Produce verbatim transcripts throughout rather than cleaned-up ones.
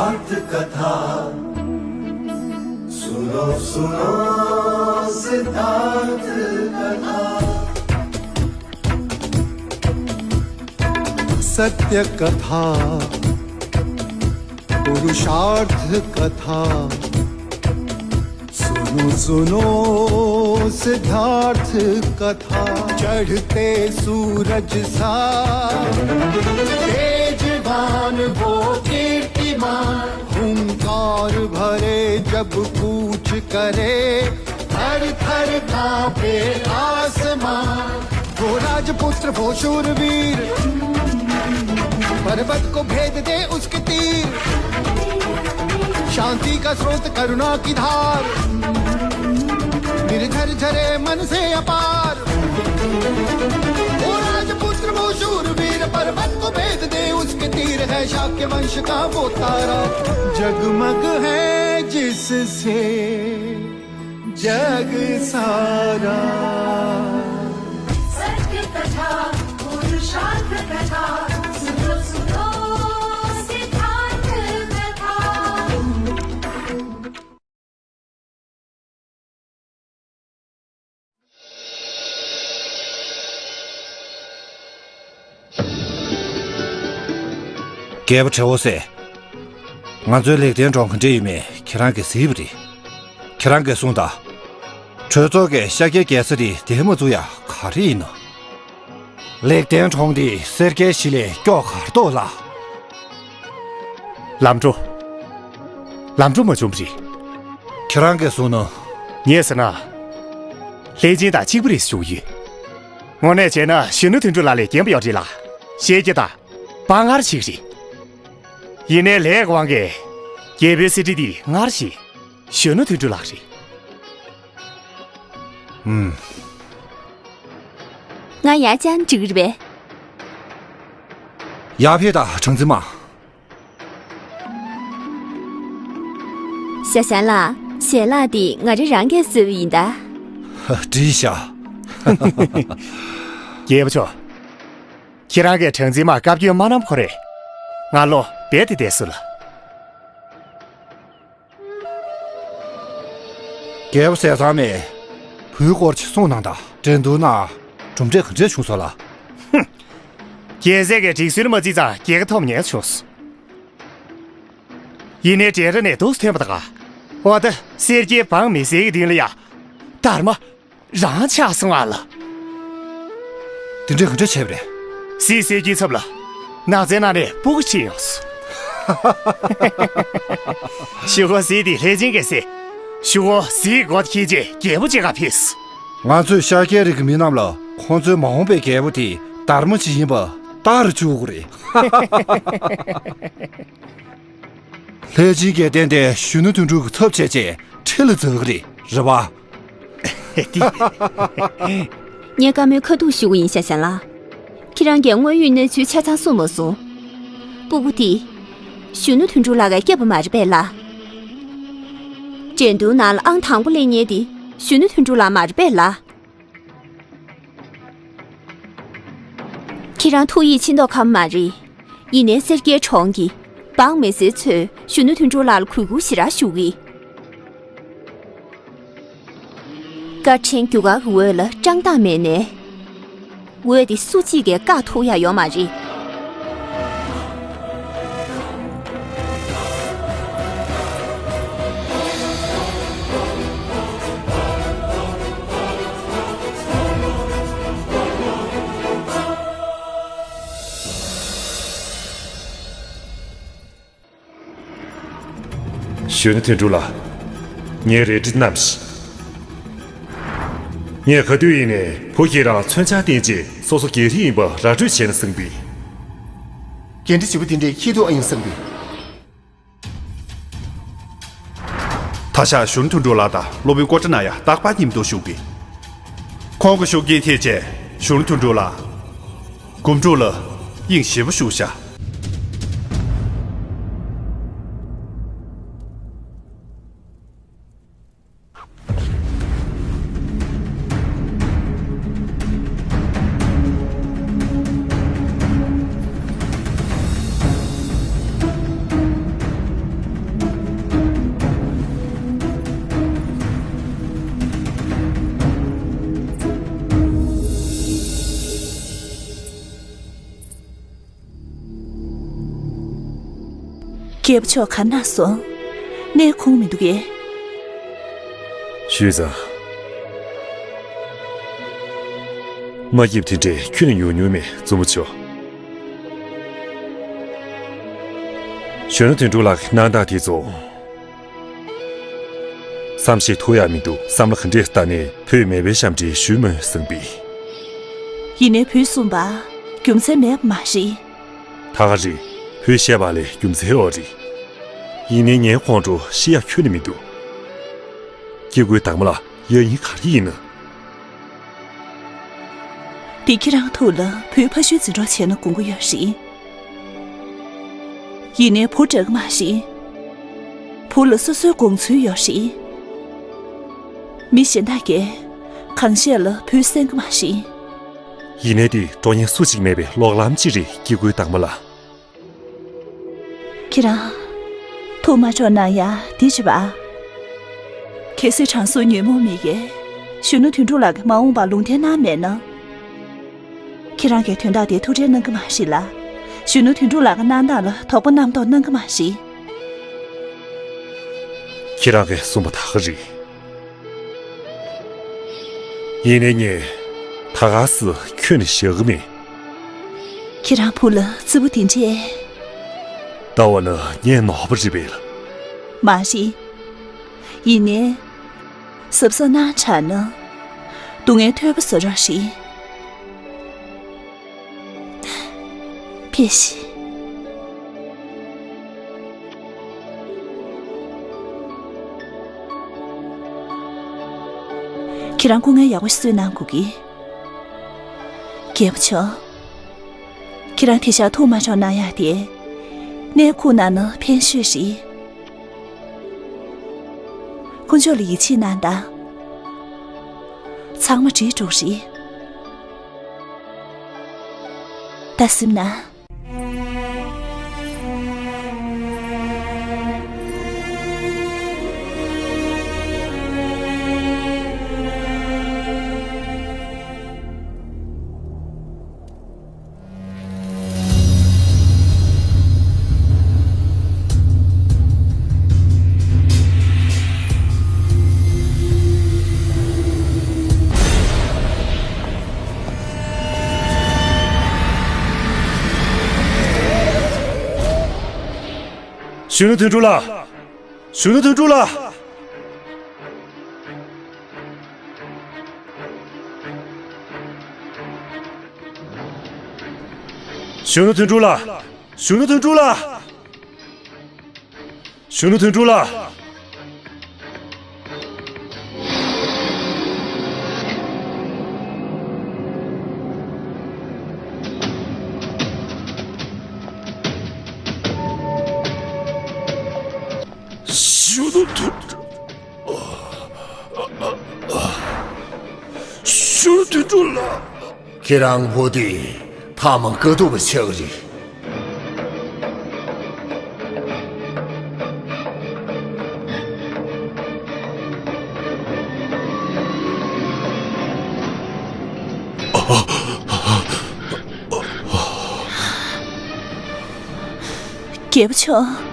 सिद्धार्थ कथा, सुनो सुनो सिद्धार्थ कथा। सत्य कथा, पुरुषार्थ कथा, सुनो सुनो सिद्धार्थ कथा। चढ़ते सूरज सा तेजवान वो कीर्तिमान, हुंकार भरे जब कूच करे, थर थर कांपे आसमान। वो राजपुत्र वो शूरवीर, पर्वत को भेद दे उसके तीर। शांति का स्रोत, करुणा की धार, निर्झर झरे मन से अपार। वो राजपुत्र वो शूरवीर, पर्वत को भेद दे उसके तीर। है शाक्य वंश का वो तारा, जगमग है जिससे जग सारा। सत्य कथा, पुरुषार्थ कथा, सुनो सुनो सिद्धार्थ कथा। རྒྱལ་པོ་ཁྲེ་བོ་སེ། ང་ཚོའི་ལེགས་ལྡན་གྲོང་ག་འདྲ་ཡོད་མེད་ཁྱེད་རང་གིས་གཟིགས་པ་རེད། ཁྱེད་རང་གིས་གསུངས་དང་། གྲོས་ཚོགས་ཀྱིས་ཤཱཀྱའི་རྒྱལ་ས་དེ་འདིར་མ་བཙུགས་ཡ་ག་རེ་ཡིན་ནམ། ལེགས་ལྡན་གྲོང་འདི་སེར་སྐྱའི་གཞི་ལས་སྐྱོ་གར་འདུག་ལགས། ལམ་འགྲོ། ལམ་འགྲོ་མ་བྱུང་བ་རེད། ཁྱེད་རང་གིས་གསུངས་ནོ། ངས་ཟེར་ན། ལྷས་སྦྱིན་དང་གཅིག་པ་རེད་ཞུ་གི་ཡོད། དངོས་གནས་བྱས་ན་གཞོན་ནུ་དོན་གྲུབ་ལགས་ལས་རྒན་པ་ཡོད་རེད་ལ། ཤེས་ཀྱི་དང་། དཔའ་ངར་ཆེ་གི་རེད། ཡིན་ནའི་ལས་ཀྱི་དབང་གིས། རྒྱལ་པོའི་གསེར་ཁྲི་འདི་སྔར་བཞིན་གཞོན་ནུ་དོན་གྲུབ་ལགས་རེད། ཨུམ། ང་ཡར་བཅར་ན་འགྲིག་གི་རེད་པས། ཡར་ཕེབས་དང་གྲངས་འཛིན་མ། ཞ་ཞན་ལགས། ཞལ་ལག་འདི་ང་རང་རང་གིས་བཟོས་པ་ཡིན་ད། ཧ། འགྲིག་ཤག་རྒྱལ་པོ་མཆོག་ཁྱེད་རང་གིས་གྲངས་འཛིན་མར་བཀའ་བཀྱོན་མ་གནང་ཁོ་རེ། ང་ལོ་རྦད་དེ་འདས་སོང་ལགས། རྒྱལ་པོ་ཟས་གཙང་མས་བུའི་སྐོར་ཅིག་གསུངས་གནང་དང་། འགྲན་བསྡུར་ནང་གྲུབ་འབྲས་ག་འདྲས་བྱུང་སོང་ལགས། ཧུམ། རྒྱལ་སྲས་ཀྱིས་སྒྲིག་སྲོལ་མ་བརྩིས་ཙང་རྒྱལ་ཁ་ཐོབ་ཉེན་བྱུང་སོང་། ཡིན་ནའི་འགྲན་ར་ནས་འདུག་སེ་ཐོན་པ་དང་། འོ་ད་སེར་སྐྱའི་འབངས་མི་སེར་གྱི་མདུན་ལ་ཡ། དར་མ་རང་ཆགས་སོང་ཨ་ལ། དེ་འདྲས་ག་འདྲས་བྱས་པ་རེད། གཟིག་སེར་སྐྱའི་ཚབ་ལ་ནགས་ཚལ་ནང་ནས་སྤུ་གུ་ཁྲིད་ཡོང་སོང་། ཞུ་གོ་གཟིག་དེ་ལྷས་སྦྱིན་གྱི་སྲས། ཞུ་གོ་གཟིག་སྒོ་ཁྱེར་རྗེས་རྒྱལ་པོ་བྱེད་ག་ཕེབས་སོང་། ང་ཚོས་ཤཱཀྱའི་རིགས་ཀྱི་མི་རྣམས་ལ་ཁོང་ཚོའི་མ་འོངས་པའི་རྒྱལ་པོ་དེ་དར་མ་ཅིག་ཡིན་པ་ལྟ་རུ་བཅུག་གི་རེད། ལྷས་སྦྱིན་གྱིས་བརྟེན་ཏེ་གཞོན་ནུ་དོན་གྲུབ་ཀྱི་ཚབ་བྱས་རྗེས་ཁྲི་ལ་འཛེགས་ཀྱི་རེད། རེད་པ། ངས་བཀའ་མོལ་ཁ་ཐུག་ཞུ་གི་ཡིན། ཤ་ཤ་ལགས། ཁྱེད་རང་གིས་དངོས་ཡོད་གནས་ཚུལ་ཆ་ཚང་གསུངས་མ་སོང་། སྤུ་གུ་དེ། གཞོན་ནུ་དོན་གྲུབ་ལགས་ཀྱི་སྐྱེས་པ་མ་རེད་པས་ལགས། འགྲན་བསྡུར་ནང་ལ་ཨང་དང་པོ་སླེབས་མཁན་དེ་གཞོན་ནུ་དོན་གྲུབ་ལགས་མ་རེད་པས་ལགས། ཁྱེད་རང་ཐུགས་ཡིད་ཆེས་མདོག་ཁ་པོ་མ་རེད། ཡིན་ནའི་སེར་སྐྱའི་གྲོང་གི་འབངས་མི་སེར་ཚོས་གཞོན་ནུ་དོན་གྲུབ་ལགས་ལ་གུས་བཀུར་ཞེ་དྲག་ཞུ་གི། སྐར་ཆེན་རྒྱུ་སྐར་གྱི་འོད་ལ་བཀྲག་མདངས་མེད་ནའི། འོད་དེ་སུ་གཅིག་གིས་བཀག་ཐུབ་ཡ་ཡོད་མ་རེད། གཞོན་ནུ་དོན་གྲུབ་ལགས། ངའི་རལ་གྲི་བསྣམས་ཤིག་ངས་ག་དུས་ཡིན་ནའི་བུ་ཁྱེད་རང་མཚོན་ཆ་བསྟན་རྗེས་སོ་སོ་རྒྱལ་རིགས་ཡིན་པ་ར་སྤྲོད་བྱས་ན་བསམ་པས། འགན་འཁྲི་ལྗིད་པོ་དེ་འདྲའི་འཁྱེར་ཐུབ་ཨ་ཡིན་བསམ་པས། ད་ཆ་གཞོན་ནུ་དོན་གྲུབ་ལགས་དང་སློབ་དཔོན་ཀོ་ཏྲ་ན་ཡ་རྟག་པར་མཉམ་དུ་བཞུགས་པས། ཁོང་གི་ཤུགས་རྐྱེན་ཐེབས་རྗེས་གཞོན་ནུ་དོན་གྲུབ་ལགས་སྒོམ་སྒྲུབ་ལ་དབྱིངས་ཞེ་པོ་ཞུགས་ཤག་རྒྱལ་པོ་མཆོག་ག་ན་སོང་། གནས་ཁོང་མི་འདུག་གས། ཞུས་ཙང་། མ་སྐྱིད་དེ་འདྲས་ཁྱོན་ནས་ཉུང་ཉུང་མེད། བཙུན་མོ་མཆོག་གཞོན་ནུ་དོན་གྲུབ་ལགས་ཀྱི་གནང་སྟངས་དེ་ཚོ། བསམ་ཤེས་ཐུབ་ཡག་མི་འདུག་བསམ་བློ་ག་འདྲས་བཏང་ནས་བུས་མེད་པའི་ཞབས་འདྲེན་ཞུས་མོད་བཟང་པོས། ཡིན་ནའི་བུས་གསུངས་པ་རྒྱུ་མཚན་མེད་པ་མ་རེད། ད་ག་རེད། བུས་བཤད་པ་ལས་རྒྱུ་མཚན་ཡོད་རེད། ཡིན་ནའི་ངའི་ཁོང་ཁྲོ་ཤི་ཡག་ཁྱོན་ནས་མི་འདུག་སྐྱེ་དགུའི་དྭངས་མ་ལ་ཡ་ཡིན་ག་རེ་ཡིན་ན། འདི་ཁྱེད་རང་ཐུགས་ལ་བུའི་ཕ་ཤུལ་འཛིན་གྲོགས་བྱས་ན་དགོངས་ཀྱི་ཡོད་རེད། ཡིན་ནའི་བུ་འདྲ་གི་མ་རེད། བུ་ལ་སོ་སོའི་དགོངས་ཚུལ་ཡོད་རེད། མི་གཞན་དག་གིས་གང་བཤད་ལ་བུས་གསན་གི་མ་རེད། ཡིན་ནའི་འདི་འགྲོ་མཁན་སུ་གཅིག་མེད་པའི་གློག་ལམ་གཅིག་རེད། སྐྱེ་དགུའི་དྭངས་མ་ལ། ཁྱེད་རང་། ཐུགས་མ་འཕྲོག་གནང་ཡ་འདི་བྱེད་པ། གལ་སྲིད་དྲང་སྲོང་ཉོན་མོངས་མི་ཡིས་གཞོན་ནུ་དོན་གྲུབ་ལགས་ཀྱི་མ་འོངས་པ་ལུང་བསྟན་གནང་མེད་ན། ཁྱེད་རང་གིས་དོན་དག་དེ་ཐུགས་ཁྲལ་གནང་གི་མ་རེད་ལ། གཞོན་ནུ་དོན་གྲུབ་ལགས་ཀྱི་གནང་སྟངས་ལ་དོགས་པ་རྣམ་རྟོག་གནང་གི་མ་རེད། ཁྱེད་རང་གིས་གསུངས་པ་ད་ག་རེད། ཡིན་ནའི་ངས་ད་ག་སེ་ཁྱོན་ནས་བཞག་གི་མེད། ཁྱེད་རང་བུ་ལ་བརྩེ་པོ་དེ་འདྲས། ལྟ་བ་ན་ངས་ནོར་བ་རེད་པས། མ་རེད། ཡིན་ནའི། གཟབ་གཟབ་གནང་དྲགས་ན། སྡུག་བསྔལ་ཐོལ་པ་བཟོ་རོགས་ཤིག་ཕེབས་ཤིག་ཁྱེད་རང་སྐུ་ངལ་ཡག་པོ་ཞིག་གསོས་གནང་དགོས་ཀྱི། རྒྱལ་པོ་མཆོག་ཁྱེད་རང་དེ་ཤག་ཐུགས་མ་འཕྲོག་གནང་ཡག་དེ། གནས་ཁུག་གནང་ན་ཕན་ཤོས་རེད། དཀོན་མཆོག་ལ་ཡིད་ཆེས་གནང་དང་། ཚང་མ་འགྲིག་འགྲོ་རེད། ད་གཟིམ་ན། གཞོན་ནུ་དོན་གྲུབ་ལགས། གཞོན་ནུ་དོན་གྲུབ་ལགས། གཞོན་ནུ་དོན་གྲུབ་ལགས། གཞོན་ནུ་དོན་གྲུབ་ལགས། གཞོན་ནུ་དོན་གྲུབ་ལགས། གཞོན་ནུ་དོན་གྲུབ། གཞོན་ནུ་དོན་གྲུབ་ལགས། ཁྱེད་རང་བུ་དེ་ཐ་མ་དཀའ་སྡུག་པ་ཆགས་ཀྱི་རེད། རྒྱལ་པོ་མཆོག་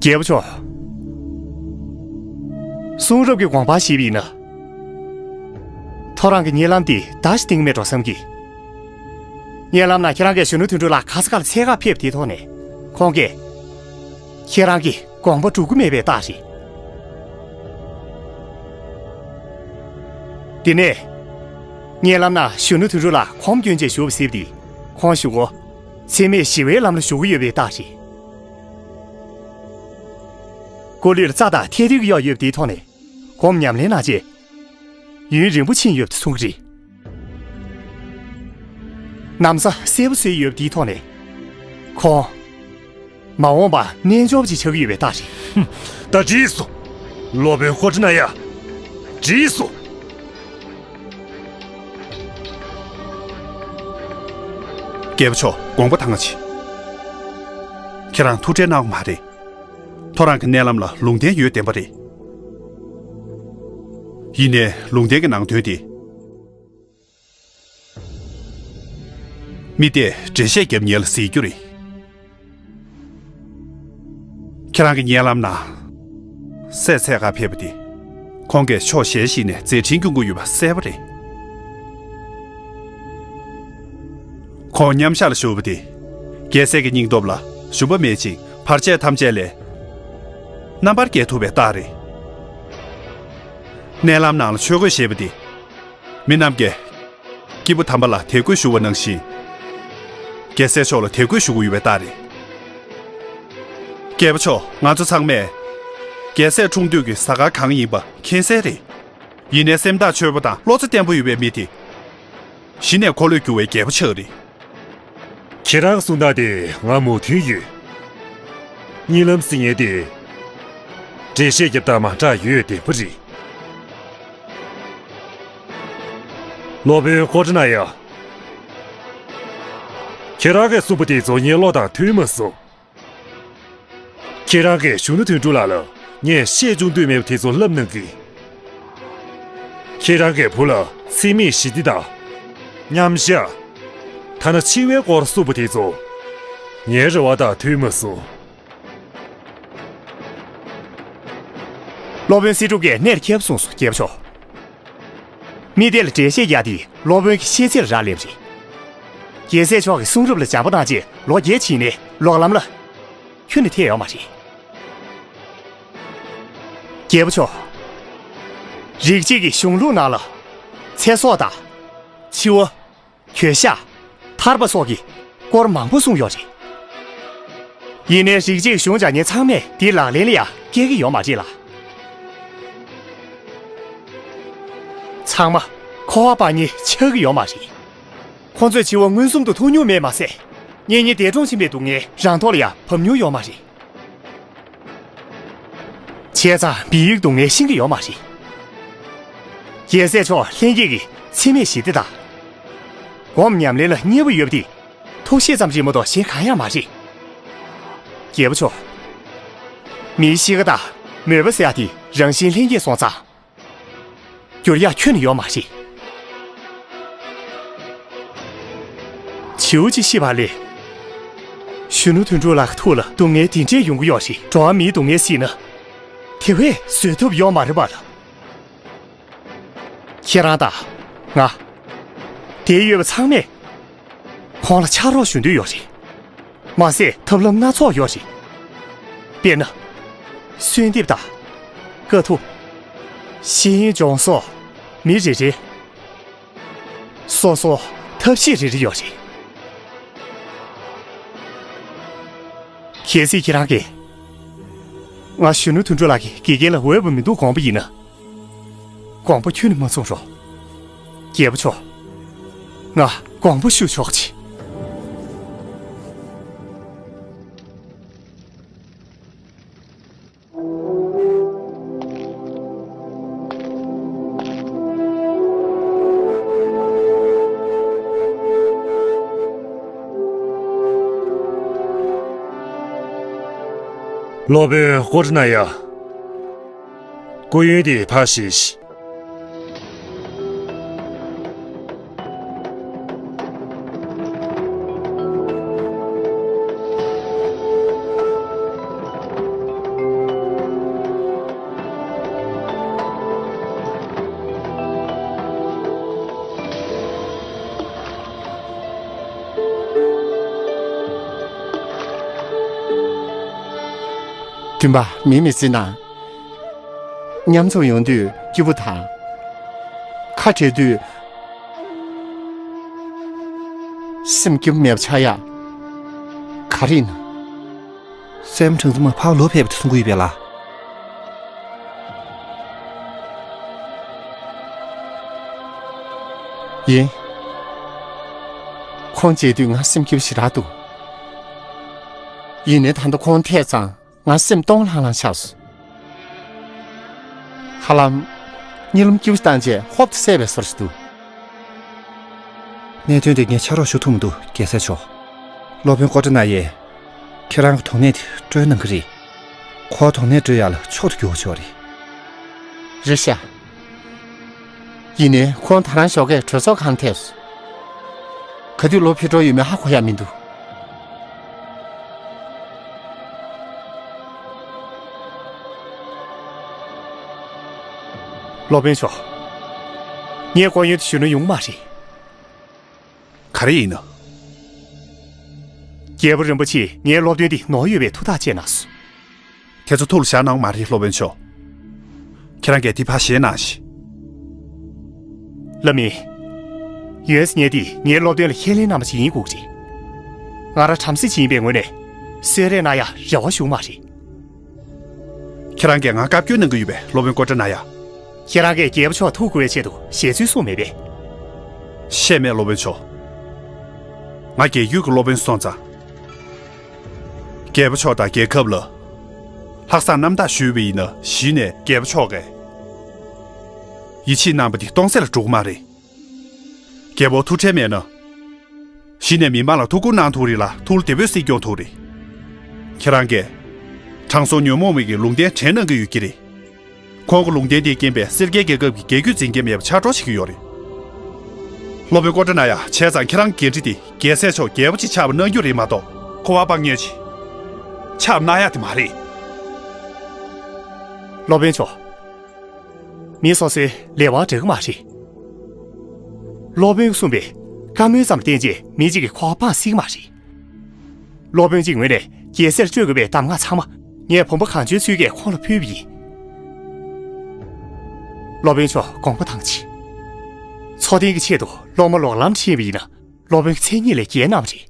རྒྱལ་པོ་མཆོག་གསུང་རབ་ཀྱི་དགོངས་པ་བཞེས་པ་ཡིན་ན། ཐོ་རངས་ཀྱི་གཉིད་ལམ་དེ་འདའ་ཞིག་གཏིང་མེད་འགྲོ་བསམ་གི། གཉིད་ལམ་ན་ཁྱེད་རང་གིས་གཞོན་ནུ་དོན་གྲུབ་ལགས་ག་ས་ག་ལ་འཚོལ་གར་ཕེབས་དེའི་ཐོག་ནས། ཁོང་གིས་ཁྱེད་རང་གི་དགོངས་པ་སྒྲུབ་ཀྱི་མེད་པའི་རྟགས་རེད། དེ་ནས། གཉིད་ལམ་ན་གཞོན་ནུ་དོན་གྲུབ་ལགས་གོམ་བསྐྱོན་བྱས་བཞུགས་པ་གཟིགས་དུས། ཁོང་གཞུག་གུ་འཚེ་མེད་ཞི་བའི་ལམ་ལ་ཞུགས་ཀྱི་ཡོད་པའི་རྟགས་རེད། སྐུ་ལུས་ལ་རྩ་དང་ཐལ་རྡུལ་གྱི་གཡོག་ཡོད་པ་དེའི་ཐོག་ནས་སྒོམ་ཉམས་ལེན་གནང་རྗེས། ཡུན་རིང་པོ་ཕྱིན་ཡོད་པ་གསུང་གི་རེད། ན་བཟའ་གསལ་པོ་བཟོས་ཡོད་པ་དེའི་ཐོག་ནས། ཁོང་ མ་འོངས་པ་རྣལ་འབྱོར་པ་ཅིག་ཆགས་ཀྱི་ཡོད་པའི་རྟགས་རེད། ད་འགྲིག་སོང་། སློབ་དཔོན་ཧོ་ཏི་ན་ཡ། འགྲིག་སོང་། རྒྱལ་པོ་མཆོག་དགོངས་པ་དྭངས་པ་བྱེད། ཁྱེད་རང་ཐུགས་ཁྲལ་གནང་དགོས་མ་རེད། ཁོ་རང་གི་མནལ་ལམ་ལ་ལུང་བསྟན་ཡོད་བདེན་པ་རེད། ཡིན་ནའི་ལུང་བསྟན་གྱི་ནང་དོན་དེ། མི་དེས་འགྲེལ་བཤད་བརྒྱབ་ཉེན་ལ་གཟིགས་རྒྱུ་རེད། ཁྱེད་རང་གི་མནལ་ལམ་ནང་སྲས་འཚོལ་གར་ཕེབས་པ་དེ། ཁོང་གིས་ཕྱོགས་གཞན་ཞིག་ནས་མཛད་འཕྲིན་སྐྱོང་གི་ཡོད་པ་གསལ་པོ་རེད། ཁོང་མཉམ་བཞག་ལ་བཞུགས་པ་དེ། རྒྱལ་སྲས་ཀྱི་སྙིང་སྟོབས་ལ་ཞུམ་པ་མེད་ཅིང་བར་ཆད་ཐམས་ཅད་ལས་རྣམ་པར་རྒྱལ་ཐུབ་པའི་རྟགས་རེད། མནལ་ལམ་ནང་ལ་ཆོས་གོས་བཞེས་པ་དེ། མི་རྣམས་ཀྱིས་སྐྱེས་བུ་དམ་པ་ལ་དད་གུས་ཞུ་བ་ནང་བཞིན། རྒྱལ་སྲས་མཆོག་ལ་དད་གུས་ཞུ་དགོས་ཡོད་པའི་རྟགས་རེད། རྒྱལ་པོ་མཆོག་ང་ཚོ་ཚང་མས་རྒྱལ་སྲས་འཁྲུངས་དུས་ཀྱི་གཟའ་སྐར་གང་ཡིན་པ་མཁྱེན་གསལ་རེད། ཡིན་ནའི་སེམས་ཐག་ཆོད་པོ་དང་བློ་རྩེ་བརྟན་པོ་ཡོད་པའི་མི་དེ། གཞི་ནས་འཁོར་ལོས་སྒྱུར་བའི་རྒྱལ་པོ་ཆགས་རེད། ཁྱེད་རང་གསུང་སྟངས་དེ་ང་མོས་མཐུན་ཡོད། གཉིད་ལམ་ཟེར་མཁན་དེ། འགྲེལ་བཤད་རྒྱབ་སྟངས་མ་འདྲ་ཡོད་བདེན་པ་རེད། སློབ་དཔོན་ཧོ་ཏི་ན་ཡ། ཁྱེད་རང་གིས་གསུངས་པ་དེ་ཚོ་ངའི་བློ་དང་མཐུན་མ་སོང་། ཁྱེད་རང་གིས་གཞོན་ནུ་དོན་གྲུབ་ལགས་ལ་ངས་བཤད་བཅུག་འདོད་མེད་པ་དེ་ཚོ་ལབ་གནང་གི། ཁྱེད་རང་གི་བུ་ལ་འཚེ་མེད་ཞི་བདེ་དང་། མཉམ་བཞག་ཐ་ན་འཆི་བའི་སྐོར་གསུངས་པ་དེ་ཚོ་ངའི་རེ་བ་དང་མཐུན་མ་སོང་། སློབ་དཔོན་སྲིད་སྒྲུབ་ཀྱིས་གནད་ལ་འཁེལ་བ་གསུངས་སོ། རྒྱལ་པོ་མཆོག་མི་དེ་ལ་འགྲེལ་བཤད་རྒྱག་དེ་སློབ་དཔོན་གྱི་ཤེས་ཚད་ལ་རག་ལས་པ་རེད། རྒྱལ་སྲས་མཆོག་གི་གསུང་རབ་ལ་སྦྱངས་པ་གནང་རྗེས་ལོ་བརྒྱད་ཕྱིན་ནས་ལོག་ལམ་ལ་ཁྱོན་ནས་ཐེག་ཡོད་མ་རེད། རྒྱལ་པོ་མཆོག་རིགས་གཅིག་གི་གཞུང་ལུགས་ནང་ལ་ཚེ་སྲོག་དང་། འཆི་བ། གྱོད་བཤགས། ཐར་པ་སོགས་ཀྱི་སྐོར་མང་པོ་གསུངས་ཡོད་རེད། ཡིན་ནའི་རིགས་གཅིག་གཞུང་སྦྱང་མཁན་ཚང་མས་དེའི་ལག་ལེན་ལ་ཡང་བཀལ་གྱི་ཡོད་མ་རེད་ལ། ཚང་མ་འཁོར་བ་པ་ཉིད་ཆགས་ཀྱི་ཡོད་མ་རེད། ཁོང་ཚོས་འཆི་བ་མངོན་སུམ་དུ་མཐོང་མྱོང་མེད་མ་ཟད། གཉེན་ཉེ་འདས་གྲོངས་ཕྱིན་པའི་སྡུག་བསྔལ་རང་ཐོག་ལ་ཡང་བབས་མྱོང་ཡོད་མ་རེད། བྱས་ཙང་མི་ཡི་སྡུག་བསྔལ་ཤེས་ཀྱི་ཡོད་མ་རེད། རྒྱལ་སྲས་མཆོག་ལྷན་སྐྱེས་ཀྱི་འཚེ་མེད་ཞི་བདེ་དང་། སྒོམ་ཉམས་ལེན་ལ་མཉེས་པོ་ཡོད་པ་དེ་ཐུགས་བཞེད་ཙམ་རེད་མ་གཏོགས་གཞན་གང་ཡང་མ་རེད། རྒྱལ་པོ་མཆོག་མིའི་གཤིས་ཀ་དང་མོས་པ་ཟེར་ཡག་དེ་རང་བཞིན་ལྷན་སྐྱེས་སོང་ཙང་། འགྱུར་ཡག་ཁྱོན་ནས་ཡོད་མ་རེད། བྱིའུ་གཅིག་ཤི་བ་ལས། གཞོན་ནུ་དོན་གྲུབ་ལགས་ཀྱི་ཐུགས་ལ་སྡུག་བསྔལ་འདི་འདྲས་ཡོང་གི་ཡོད་རེད། འགྲོ་བ་མིའི་སྡུག་བསྔལ་སྲིད་ན། དེ་བས་བཟོད་ཐབས་ཡོད་མ་རེད་པ་ལགས། ཁྱེད་རང་དང་། ང་། འདིར་ཡོད་པ་ཚང་མས། ཁོང་ལ་ཕྱག་རོགས་ཞུ་འདོད་ཡོད་རེད། མ་ཟད་ཐབས་ལམ་སྣ་ཚོགས་ཡོད་རེད། དཔེར་ན། གསོལ་འདེབས་དང་། དཀའ་ཐུབ། ཤེས་ཡོན་སྦྱོང་སོགས། མི་རེ་རེ། སོ་སོ་ཐབས་ཤེས་རེ་རེ་ཡོད་རེད། གལ་སྲིད་ཁྱེད་རང་གིས། ང་གཞོན་ནུ་དོན་གྲུབ་ལགས་ཀྱི་དགེ་རྒན་ལ་འོས་པ་མི་འདུག་དགོངས་པ་ཡིན་ན། དགོངས་པ་ཁྱོན་ནས་མ་ཚོམས་རོགས། རྒྱལ་པོ་མཆོག་ང་དགོངས་པ་ཞུ་ཆོག་ཅིག་སློབ་དཔོན་ཧོ་ཏི་ན་ཡ། སྐུ་ཡོན་དེ་ཕར་བཞེས་ཤིག་སྟོན་པ། མིག་མི་བཙིར་ན། མཉམ་འཛོམས་ཡོང་དུས་སྐྱིད་པོ་དང་། ཁ་བྲལ་དུས་སེམས་སྐྱིད་པོ་མེད་པ་ཆགས་ཡག་ག་རེ་ཡིན་ན། སྲས་མོ་བྲང་ཙམ་མ་ཕར་ལོག་ཕེབས་པ་དེ་གསུང་གི་ཡོད་པས་ལགས། ཡིན། ཁོང་མཇལ་དུས་ང་སེམས་སྐྱིད་པོ་ཞེ་དྲག་འདུག་ཡིན་ནའི་ད་ལྟ་ཁོང་ཐད་ཙང་ང་སེམས་སྟོང་ལྷང་ལྷང་ཆགས་སོང་། ཧ་ལམ། གཉིད་ལམ་སྐྱིད་པོ་བཏང་རྗེས་ཧོབ་ཏེ་བསད་པའི་བཟོ་ཞིག་འདུག་གནད་དོན་དེ་ངས་ཕྱག་རོགས་ཞུ་ཐུབ་མི་འདུག་རྒྱལ་སྲས་མཆོག་སློབ་དཔོན་ཀོ་ཏྲ་ན་ཡས་ཁྱེད་རང་གི་དོགས་གནད་དེ་སྤྲོད་གནང་གི་རེད། ཁོ་དོགས་གནད་སྤྲོད་ཡག་ལ་མཆོག་ཏུ་གྱུར་པ་ཞིག་རེད། རེད་ཤག་ཡིན་ནའི་ཁོང་ད་རང་ཞོགས་ཀས་གྲོས་ཚོགས་ཁང་ཐད་སོང་། ག་དུས་ལོག་ཕེབས་འགྲོ་ཡོད་མེད་ཧ་གོ་ཡ་མི་འདུག་སློབ་དཔོན་མཆོག་ངས་སྐུ་ཡོན་དུ་ཞུ་ན་ཡོང་མ་རེད། ག་རེ་ཡིན་ན། རྒྱལ་པོ་རིན་པོ་ཆེས་ངའི་སློབ་སྟོན་འདི་ནོར་ཡོད་པའི་ཐུགས་ཐག་བཅད་གནང་སོང་། དེ་ཚོ་ཐུགས་ལ་བཞག་གནང་མ་རེད། སློབ་དཔོན་མཆོག་ཁྱེད་རང་གིས་དེ་ཕར་བཞེས་གནང་ཞིག་ལགས་མེད། ཡོན་སི་ཉེ་དེ་ངའི་སློབ་སྟོན་ལ་ཁས་ལེན་གནང་བ་ཞིག་ཡིན་དགོས་ཀྱི་རེད། ང་རང་བྲམ་ཟེ་ཅིག་ཡིན་པའི་ངོས་ནས་གསོལ་རས་གནང་ཡ་རེ་བ་ཞུ་མ་རེད། ཁྱེད་རང་གིས་ང་བཀའ་བཀྱོན་གནང་གི་ཡོད་པས། སློབ་དཔོན་ཀོ་ཏྲ་ན་ཡ། ཁྱེད་རང་གིས་རྒྱལ་པོ་མཆོག་ཐུགས་ཁུར་བའི་ཆེད་དུ་ཞལ་རྩོད་གསུངས་མེད་པས། བཤད་མེད། སློབ་དཔོན་མཆོག་ང་རྒྱལ་བརྒྱུད་ཀྱི་སློབ་དཔོན་སོང་ཙང་། རྒྱལ་པོ་མཆོག་དང་རྒྱལ་ཁབ་ལ་ལྷག་བསམ་རྣམ་དག་ཞུས་པ་ཡིན་ན། གཞི་ནས་རྒྱལ་པོ་མཆོག་གིས་ཡིད་ཆེས་གནང་བ་དེ་སྟོང་ཟད་ལ་འགྲོ་གི་མ་རེད། རྒྱལ་པོ་ཐུགས་ཁྲལ་མེད་ན། གཞི་ནས་མི་མང་ལ་ཐུགས་ཁུར་གནང་ཐུབ་རེད་ལ། ཐུགས་བདེ་པོས་སྲིད་སྐྱོང་ཐུབ་རེད། ཁྱེད་རང་གིས་དྲང་སྲོང་ཉོན་མོངས་མི་གི་ལུང་བསྟན་དྲན་གནང་གི་ཡོད་ཀྱི་རེད། ཁོང་གི་ལུང་བསྟན་དེའི་རྐྱེན་པས་སེར་སྐྱའི་རྒྱལ་ཁབ་ཀྱི་རྒྱལ་རྒྱུད་འཛིན་མཁན་མེད་པ་ཆགས་འགྲོ་བྱེད་ཀྱི་ཡོད་རེད། སློབ་དཔོན་ཀོ་ཏྲ་ན་ཡ། བྱས་ཙང་ཁྱེད་རང་གི་འགན་འཁྲི་དེ་རྒྱལ་སྲས་མཆོག་རྒྱལ་པོ་ཅིག་ཆགས་པ་གནང་རྒྱུ་རེད་མ་གཏོགས། ཁོ་བ་དཔང་ཉོས་ཅིག་ཆགས་གནང་ཡ་དེ་མ་རེད། སློབ་དཔོན་མཆོག་མི་སོ་སོའི་ལས་དབང་འདྲ་གི་མ་རེད། སློབ་དཔོན་གསུངས་པའི་བཀའ་མོལ་ཙམ་བསྟན་རྗེས་མི་གཅིག་གིས་ཁོ་བ་དཔང་སྲིད་ཀྱི་མ་རེད། སློབ་དཔོན་གྱི་ངོས་ནས་རྒྱལ་སྲས་ལ་སྤྲོད་དགོས་པའི་གདམས་ངག་ཚང་མ་ངས་བུམ་པ་གང་བྱོའི་ཚུལ་གྱིས་ཁོང་ལ་ཕུལ་བ་ཡིན། སློབ་དཔོན་མཆོག་དགོངས་པ་དྭངས་ཆེ། འཚོ་རྟེན་གྱི་ཆེད་དུ་སློབ་མ་ལོག་ལམ་ཁྲིད་པ་ཡིན་ན། སློབ་དཔོན་གྱི་མཚན་ཉིད་ལས་འགལ་གནང་བ་རེད།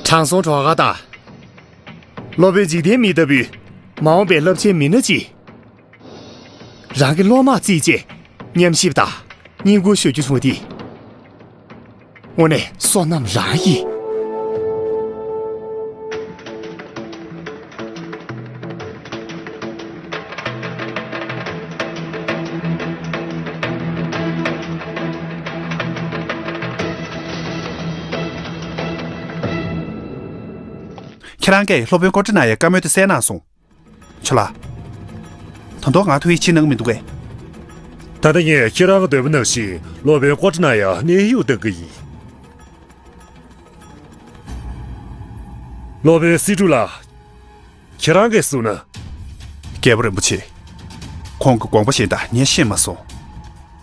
དྲང་སྲོང་གྲོགས་དགའ་དང་། སློབ་དཔོན་འཇིག་རྟེན་མི་ལྟ་བུའི་མ་འོངས་པའི་རླབས་ཆེན་མི་སྣ་གཅིག་རང་གི་སློབ་མར་བརྩིས་རྗེས་ཉམས་ཞིབ་དང་བསྙེན་བཀུར་ཞུ་རྒྱུ་བྱུང་བ་འདི། དངོས་གནས་བསོད་ནམས་རང་ཡིན། ཁྱེད་རང་གིས་སློབ་དཔོན་ཀོ་ཏྲ་ན་ཡའི་བཀའ་མོལ་དེ་གསན་གནང་སོང་། ཁྱོད་ལ། ད་དུང་ང་ཐུགས་ཡིད་ཆེས་གནང་གི་མི་འདུག་གས། ད་ལྟ་ངས་ཁྱེད་རང་གི་འདོད་པ་ནང་བཞིན་སློབ་དཔོན་ཀོ་ཏྲ་ན་ཡ་གནས་དབྱུང་གཏང་གི་ཡིན། སློབ་དཔོན་སི་ཀྲུ་ལགས། ཁྱེད་རང་གིས་གསུངས་ན། རྒྱལ་པོ་རིན་པོ་ཆེ། ཁོང་གི་དགོངས་པ་གཞན་དག་ངས་ཤེས་མ་སོང་།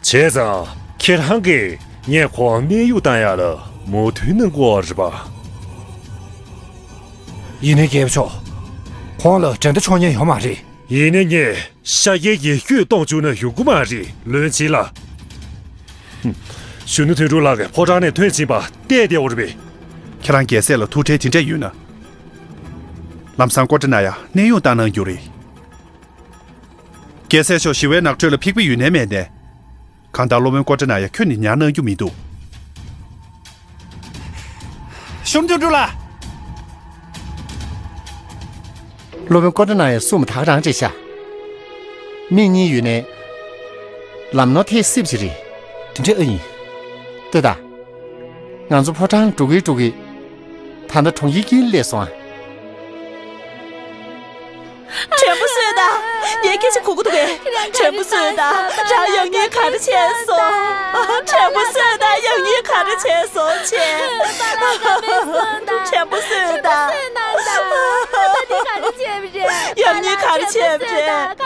བྱས་ཙང་ཁྱེད་རང་གིས་ངས་ཁོང་གནས་དབྱུང་བཏང་ཡག་ལ་མོས་མཐུན་གནང་དགོས་པ་རེད་པ། ཡིན་ནའི་རྒྱལ་པོ་མཆོག་ཁོང་ལ་འགྲན་ཟླ་འཆོར་ཉེན་ཡོད་མ་རེད། ཡིན་ནའི་ངས་ཤཱཀྱའི་རྒྱལ་རྒྱུད་གཏོང་བཅུག་ན་ཡོང་གི་མ་རེད། ལོན་ཆིན་ལགས། གཞོན་ནུ་དོན་གྲུབ་ལགས་ཀྱིས་ཕོ་བྲང་ནས་ཐོན་ཕྱིན་པ་བལྟས་བསྡད་ཡོད་རེད་པས། ཁྱེད་རང་རྒྱལ་སྲས་ལ་ཐུགས་ཁྲལ་དེ་འདྲ་ཡོད་ན། ལམ་སང་ཀོ་ཏྲ་ན་ཡ་གནས་དབྱུང་བཏང་གནང་རྒྱུ་རེད། རྒྱལ་སྲས་མཆོག་ཞི་བའི་ནགས་ཁྲོད་ལ་ཕེབས་ཀྱི་ཡོད་ནའི་མེད་ནའི། གང་ལྟར་སློབ་དཔོན་ཀོ་ཏྲ་ན་ཡ་ཁྱོན་ནས་ཉར་གནང་རྒྱུ་མི་འདུག་གཞོན་ནུ་དོན་གྲུབ་ལགས། སློབ་དཔོན་ཀོ་ཏྲ་ན་ཡ་གསུངས་པ་ད་ག་རང་རེད་ཤག་མིག་གཉིས་ཡོད་ནའི་ལམ་ནོར་ཐེབས་སྲིད་པ་ཞིག་རེད། དེ་འདྲ་ཨེ་ཡིན། ལྟོས་དང་། ང་ཚོ་ཕོ་བྲང་འགྲོ་གི་འགྲོ་གི། ད་ལྟ་གྲོང་ཁྱེར་དཀྱིལ་སླེབས་སོང་ཨ། དྲན་པ་གསོས་དང་། ངས་སྐད་ཆ་གོ་གི་འདུག་གས། དྲན་པ་གསོས་དང་། རང་ཡང་སྙིང་ག་རེ་བྱས་སོང་། དྲན་པ་གསོས་དང་། ཡང་སྙིང་ག་རེ་བྱས་སོང་ཆེ། དྲན་པ་གསོས་དང་། ཡང་སྙིང་ག་རེ་བྱས་པ་རེད།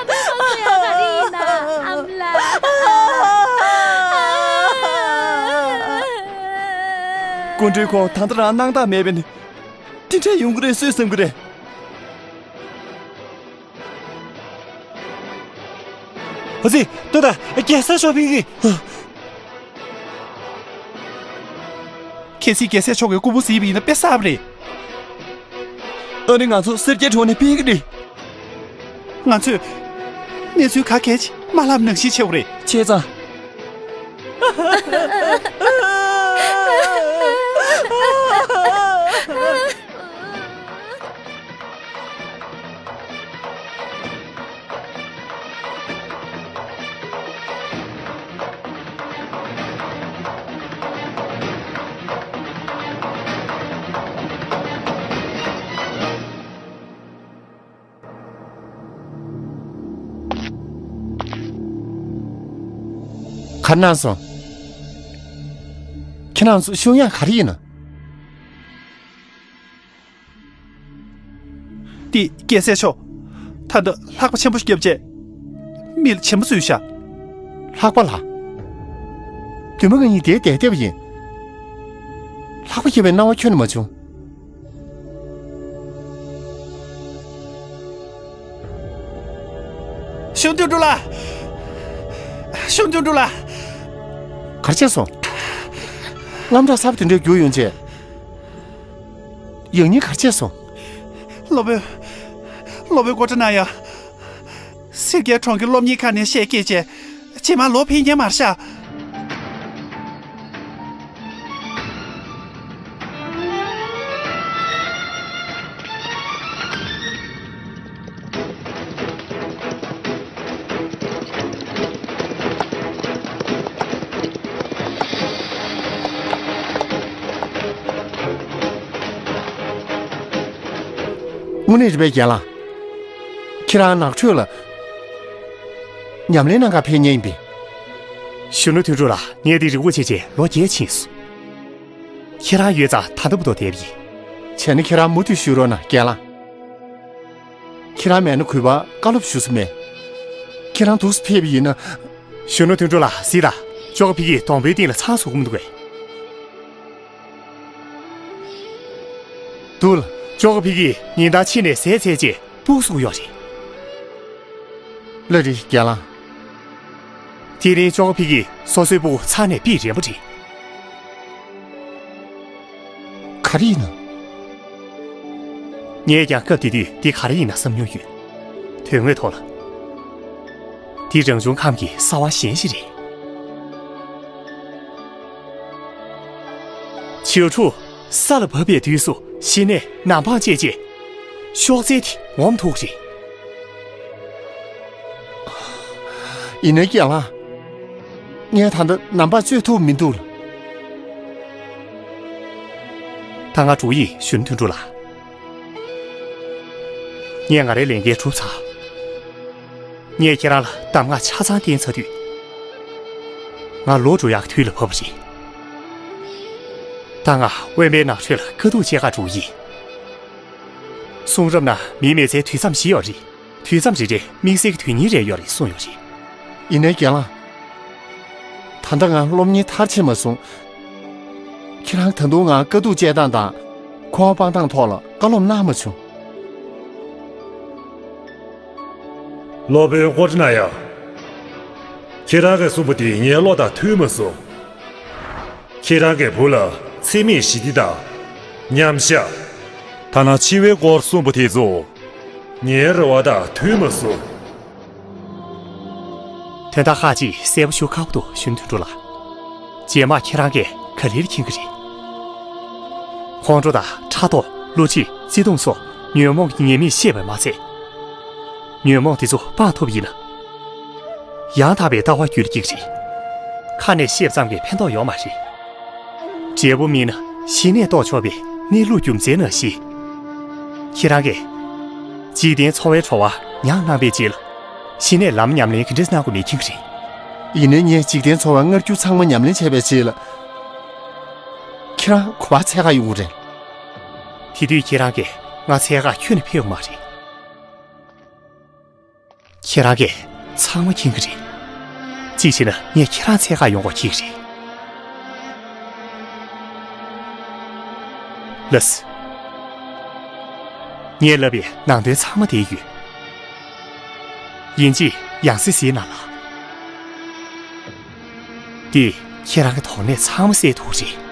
སྐུ་མགྲོན་ཁོང་ད་ལྟ་རང་སྣང་དག་མེད་པས་ནི། དེ་འདྲ་ཡོང་གི་རེད་སུས་བསམ་གི་རེད། ཨ་ཙི། ལྟོས་དང་། རྒྱལ་སྲས་མཆོག་ཕེབས་ཀྱི། གལ་སྲིད་རྒྱལ་སྲས་མཆོག་གིས་སྐུ་ཕུང་གཟིགས་པ་ཡིན་ན་དཔེ་བསགས་པ་རེད། ཨ་ནི་ང་ཚོ་སེར་སྐྱའི་གྲོང་ནས་ཕེབས་ཀྱི་རེད། ང་ཚོས་གནས་ཚུལ་ག་གལ་ཆེ་མ་ལབ་ནང་བཞིན་བྱེད་དགོས་རེད། བྱས་ཙང་། ག་རེ་གནང་སོང་། ཁྱེད་རང་ཚོ་ཤོག་ཡང་ག་རེ་ཡིན་ན། ཏི་རྒྱལ་སྲས་མཆོག་ད་ལྟ་ལྷགས་པ་ཆེན་པོ་བརྒྱབ་རྗེས། མི་ལ་ཆེན་པོ་བཟོས་ཤག་ལྷགས་པ་ལ། དུས་མ་ང་གཉིས་དེའི་བསྡད་བསྡད་པ་ཡིན། ལྷགས་པ་བརྒྱབ་པའི་སྣང་བ་ཁྱོན་ནས་མ་བྱུང་། གཞོན་དོན་གྲུབ་ལགས། གཞོན་དོན་གྲུབ་ལགས། ག་རེ་བྱས་སོང་། དངངས་སྐྲག་ཚ་པོ་དེ་འདྲས་རྒྱུག་ཡོང་བྱས། ཡང་སྙིང་ག་རེ་བྱས་སོང་། སློབ་དཔོན། སློབ་དཔོན་ཀོ་ཏྲ་ན་ཡ། སེར་སྐྱའི་གྲོང་ཁྱེར་སློབ་གཉེར་ཁང་ནས་བཤད་སྐད་བྱས། རྗེས་མ་ལོག་ཕེབས་མཁན་མ་རེད་ཤག་དངོས་གནས་རེད་པས་རྒན་ལགས། ཁྱེད་རང་ནགས་ཁྲོད་ལ་ཉམས་ལེན་གནང་གར་ཕེབས་མཁན་ཡིན་པས། གཞོན་ནུ་དོན་གྲུབ་ལགས། ངས་འདི་རི་བོ་ཆེ་ཆེ་ལོ་བརྒྱད་ཕྱིན་སོང་། ཁྱེད་རང་ཡོད་ཙང་ད་ལྟ་བར་དུ་བསྡད་པ་ཡིན། བྱས་ན་ཁྱེད་རང་མུ་མཐུད་བཞུགས་རོགས་གནང་རྒན་ལགས། ཁྱེད་རང་མེད་ན་གུས་པ་བཀའ་སློབ་ཞུ་ས་མེད། ཁྱེད་རང་འདུག་སེ་ཕེབས་པ་ཡིན་ན། གཞོན་ནུ་དོན་གྲུབ་ལགས་གཟིགས་དང་། ཅོ་ཀ་ཕི་ཀིས་སྡོང་པོའི་སྟེང་ལ་ཚང་བཟོ་གི་མི་འདུག་གས། འདུག་ལ། ཅོ་ཀ་ཕི་ཀིས་ཉིན་ལྟར་ཕྱི་ནས་ཟས་ཚད་ཅེས་སྤུ་གུ་གསོ་གི་ཡོད་རེད། ལགས་རེད་རྒན་ལགས། དེ་རིང་ཅོ་ཀ་ཕི་ཀིས་སོ་སོའི་སྤུ་གུ་ཚང་ནས་ཕུད་རན་པོ་རེད། ག་རེ་ཡིན་ནམ། ངས་ཀྱང་སྐབས་དེ་དུས་འདི་ག་རེ་ཡིན་ན་བསམ་མྱོང་ཡོད། དོན་དངོས་ཐོག་ལ། འདི་རང་བྱུང་ཁམས་ཀྱི་གསང་བ་གཞན་ཞིག་རེད། བྱིའུ་ཕྲུག་ས་ལ་བབས་པའི་དུས་སུ་གཞི་ནས་ནམ་འཕང་བཅད་རྗེས། གཤོག་རྩལ་དེ་ངོམ་ཐུབ་རེད། ཡིན་ནའི་རྒན་ལགས། ངས་ད་ལྟ་ནམ་འཕང་གཅོད་ཐུབ་མི་འདུག་ལ། ད་ང་འགྲོ་ཡིན་གཞོན་དོན་གྲུབ་ལགས། ངས་ང་རའི་ལས་འགན་གྲུབ་ཚར། ངས་ཁྱེད་རང་ལ་གདམས་ངག་ཆ་ཚང་བསྟན་ཚར་དུས། ང་ལོག་འགྲོ་ཡག་དུས་ལ་བབས་པ་རེད། ད་ང་དབེན་པའི་ནགས་ཁྲོད་ལ་དཀའ་སྡུག་སྤྱད་གར་འགྲོ་ཡིན། གསུང་རབ་ན་མིའི་མི་ཚེའི་དུས་མཚམས་བཞི་ཡོད་རེད། དུས་མཚམས་རེ་རེར་དམིགས་བསལ་གྱི་དོན་སྙིང་རེ་ཡོད་རེད་གསུངས་ཡོད་རེད། ཡིན་ནའི་རྒན་ལགས། ད་ལྟ་ང་སློབ་གཉེར་མཐར་ཕྱིན་མ་སོང་། ཁྱེད་རང་ད་དུང་ང་དཀའ་སྡུག་སྤྱད་སྟངས་དང་། གོ་བ་སྤང་སྟངས་ཐོག་ལ་བཀའ་སློབ་གནང་མ་བྱུང་། སློབ་དཔོན་ཀོ་ཏྲ་ན་ཡ། ཁྱེད་རང་གིས་གསུངས་པ་དེ་ངའི་བློ་དང་མཐུན་མ་སོང་། ཁྱེད་རང་གི་བུ་ལ་འཚེ་མེད་ཞི་བདེ་དང་། མཉམ་བཞག་ཐ་ན་འཆི་བའི་སྐོར་གསུངས་པ་དེ་ཚོ། ངའི་རེ་བ་དང་མཐུན་མ་སོང་། དོན་དག་ཁག་ཅིག་གསལ་པོ་ཞུ་ཁག་པོ་འདུག་གཞོན་དོན་གྲུབ་ལགས། རྗེས་མ་ཁྱེད་རང་གིས་ག་ལེར་མཁྱེན་གྱི་རེད། ཁོང་ཁྲོ་དང་ཕྲག་དོག་བསླུ་བྱེད། བརྩེ་དུང་སོགས་ཉོན་མོངས་ཀྱི་ཉེས་དམིགས་ཤེས་པས་མ་ཚད། ཉོན་མོངས་དེ་ཚོ་སྤང་ཐུབ་ཡིན་ན། ཡང་དག་པའི་ལྟ་བ་རྒྱུད་ལ་སྐྱེ་གི་རེད། ཁ་ནས་བཤད་ཙམ་གྱིས་ཕན་ཐོགས་ཡོད་མ་རེད། འབྲས་བུ་སྨིན་ན་གཞི་ནས་རྟོགས་ཆོག་པའི་གནས་ལུགས་རྒྱུ་མཚན་ནང་བཞིན། ཁྱེད་རང་གིས་འཇིག་རྟེན་འཚོ་བའི་བྲོ་བ་མྱངས་གནང་པའི་རྗེས་ལ། གཞི་ནས་ལམ་ཉམས་ལེན་ག་འདྲས་གནང་དགོས་མེད་མཁྱེན་གྱི་རེད། ཡིན་ནའི་ངས་འཇིག་རྟེན་འཚོ་བ་སྔར་རྒྱུ་ཚང་མ་ཉམས་ལེན་བྱས་པའི་རྗེས་ལ། ཁྱེད་རང་ག་པར་འཚོལ་ག་ཡོང་གི་རེད། དེ་དུས་ཁྱེད་རང་གིས་ང་འཚོལ་གར་ཁྱོན་ནས་ཕེབས་ཡོད་མ་རེད། ཁྱེད་རང་གིས་ཚང་མ་མཁྱེན་གྱི་རེད། གཅིག་བྱས་ན་ངས་ཁྱེད་རང་འཚོལ་གར་ཡོང་དགོས་ཁེལ་གྱི་རེད། ལགས་སོ། ངས་ལབ་པའི་ནང་དོན་ཚང་མ་དེ་ཡོད། ཡིན་གཅིག་ཡང་སེ་གཟིགས་གནང་ལ། འདི་ཁྱེད་རང་གི་དོགས་གནས་ཚང་མ་སེལ་ཐུབ་རེད།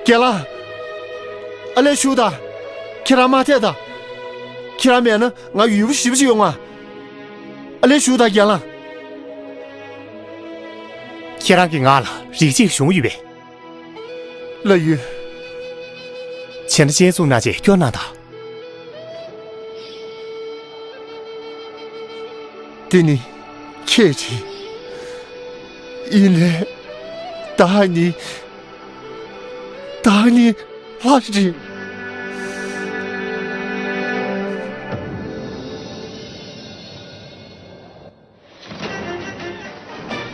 རྒན་ལགས། ཨ་ལས་བཞུགས་དང་། ཁྱེད་རང་མ་ཐད་དང་། ཁྱེད་རང་མེད་ན་ང་ཡུལ་པོ་ཞེ་པོ་ཅིག་ཡོང་ང་། ཨ་ལས་བཞུགས་དང་རྒན་ལགས། ཁྱེད་རང་གིས་ང་ལ་རིག་གཅིག་ཞུ་ཡོད་པས། ལགས་ཡོད། བྱས་ན་སྤྱན་ཟུང་གནང་བྱས་སྐྱོར་གནང་དང་། འདི་ནི་ཁྱེད་རེད། ཡིན་ནའི། བདག་ནི། བདག་ནི་ལྷ་རེད།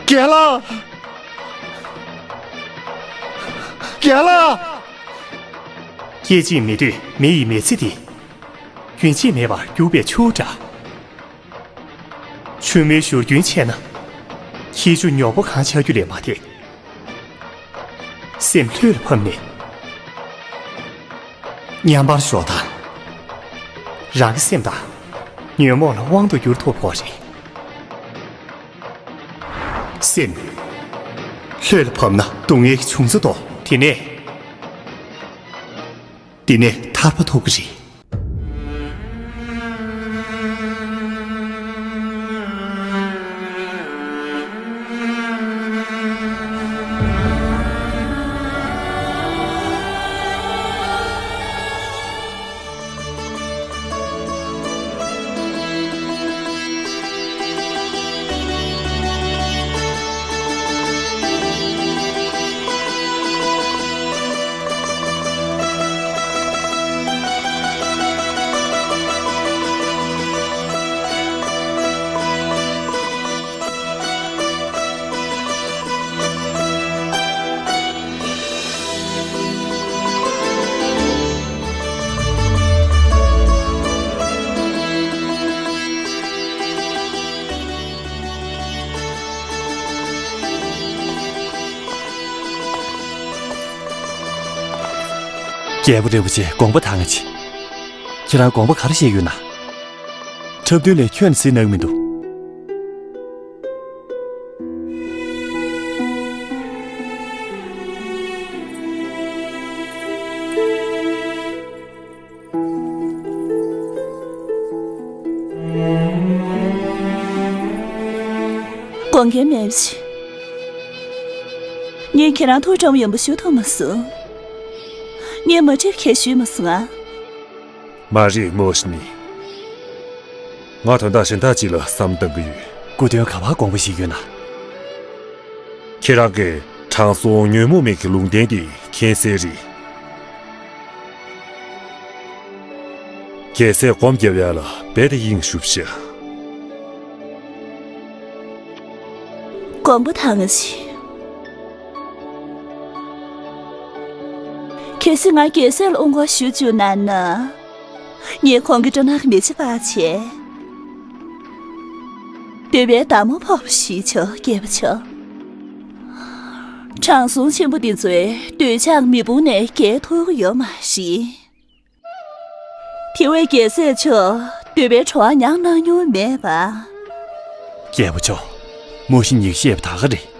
རྒན་ལགས། རྒན་ལགས། སྐད་ཅིག་མི་སྡོད་མི་ཡི་མི་ཚེ་འདི། རྒྱུན་ཆད་མེད་པར་རྒྱུག་པའི་ཆུ་བོ་འདྲ། ཆུ་མོའི་བཞུར་རྒྱུན་ཆད་ན། ཁྱི་ཆུ་ཉོག་པོ་གང་ཆགས་རྒྱུ་ལས་མ་འདས། སེམས་ལྷོད་ལ་ཕབ་ནས། མཉམ་པར་ཞོག་དང་། རང་གི་སེམས་དང་། ཉོན་མོངས་ལ་དབང་དུ་བསྒྱུར་ཐུབ་དགོས་རེད། སེམས་ལྷོད་ལ་ཕབ་ན་སྡུག་བསྔལ་གྱི་འབྱུང་རྩ་ལྡོག་དེ་ནས། དེ་ནས་ཐར་པ་ཐོབ་ཀྱི་རེད། རྒྱལ་པོ་རིན་པོ་ཆེ། དགོངས་པ་དྭངས་ཆེ། ཁྱེད་རང་དགོངས་པ་ག་རེ་བཞེས་ཡོད་ན། འཁྲབ་སྟོན་ལས་ཁྱོན་ནས་ཟིན་གནང་མི་འདུག་དགོངས་འགལ་མེད་པ་བྱས། ངས་ཁྱེད་རང་ཐུགས་ཁྲོམ་ཡོང་པ་ཞུ་ཐུབ་མ་སོང་། ངས་མ་འགྲིག་ཁས་ཞུས་མ་སོང་ང་། མ་རེད་མོ་ཤི་ནི། ང་དོན་དག་གཞན་དག་ཅིག་ལ་བསམ་བཏང་གི་ཡོད། སྐུ་དོན་ག་པར་དགོངས་པ་བཞེས་ཡོད་ན། ཁྱེད་རང་གིས་དྲང་སྲོང་ཉོན་མོངས་མེད་ཀྱི་ལུང་བསྟན་དེ་མཁྱེན་གསལ་རེད། རྒྱལ་སྲས་སྒོམ་རྒྱབ་ཡ་ལ་རྦད་དེ་དབྱིངས་ཞུགས་ཤག་དགོངས་པ་དྭངས་ཆེ། གལ་སྲིད་ང་རྒྱལ་སྲས་ལ་དབུ་འཁོར་ཞུ་བཅུག་ན་ན། ངས་ཁོང་གི་སྤྲིན་ནག་གི་མེ་ལྕེ་སྤར་བྱས། འདོད་པའི་མདའ་མོ་ཕོག་པ་ཞིག་བྱོས། རྒྱལ་པོ་མཆོག་དྲང་སྲོང་ཆེན་པོ་འདི་ཚོས་འདོད་ཆགས་མེ་དཔུང་ནས་རྒྱལ་ཐུབ་ཀྱི་ཡོད་མ་རེད། དེ་བས་རྒྱལ་སྲས་མཆོག་འདོད་པའི་བྲོ་བ་མྱངས་གནང་མྱོང་མེད་པ། རྒྱལ་པོ་མཆོག་མོ་ཤི་ཉིས་བཤད་པ་ད་ག་རེད།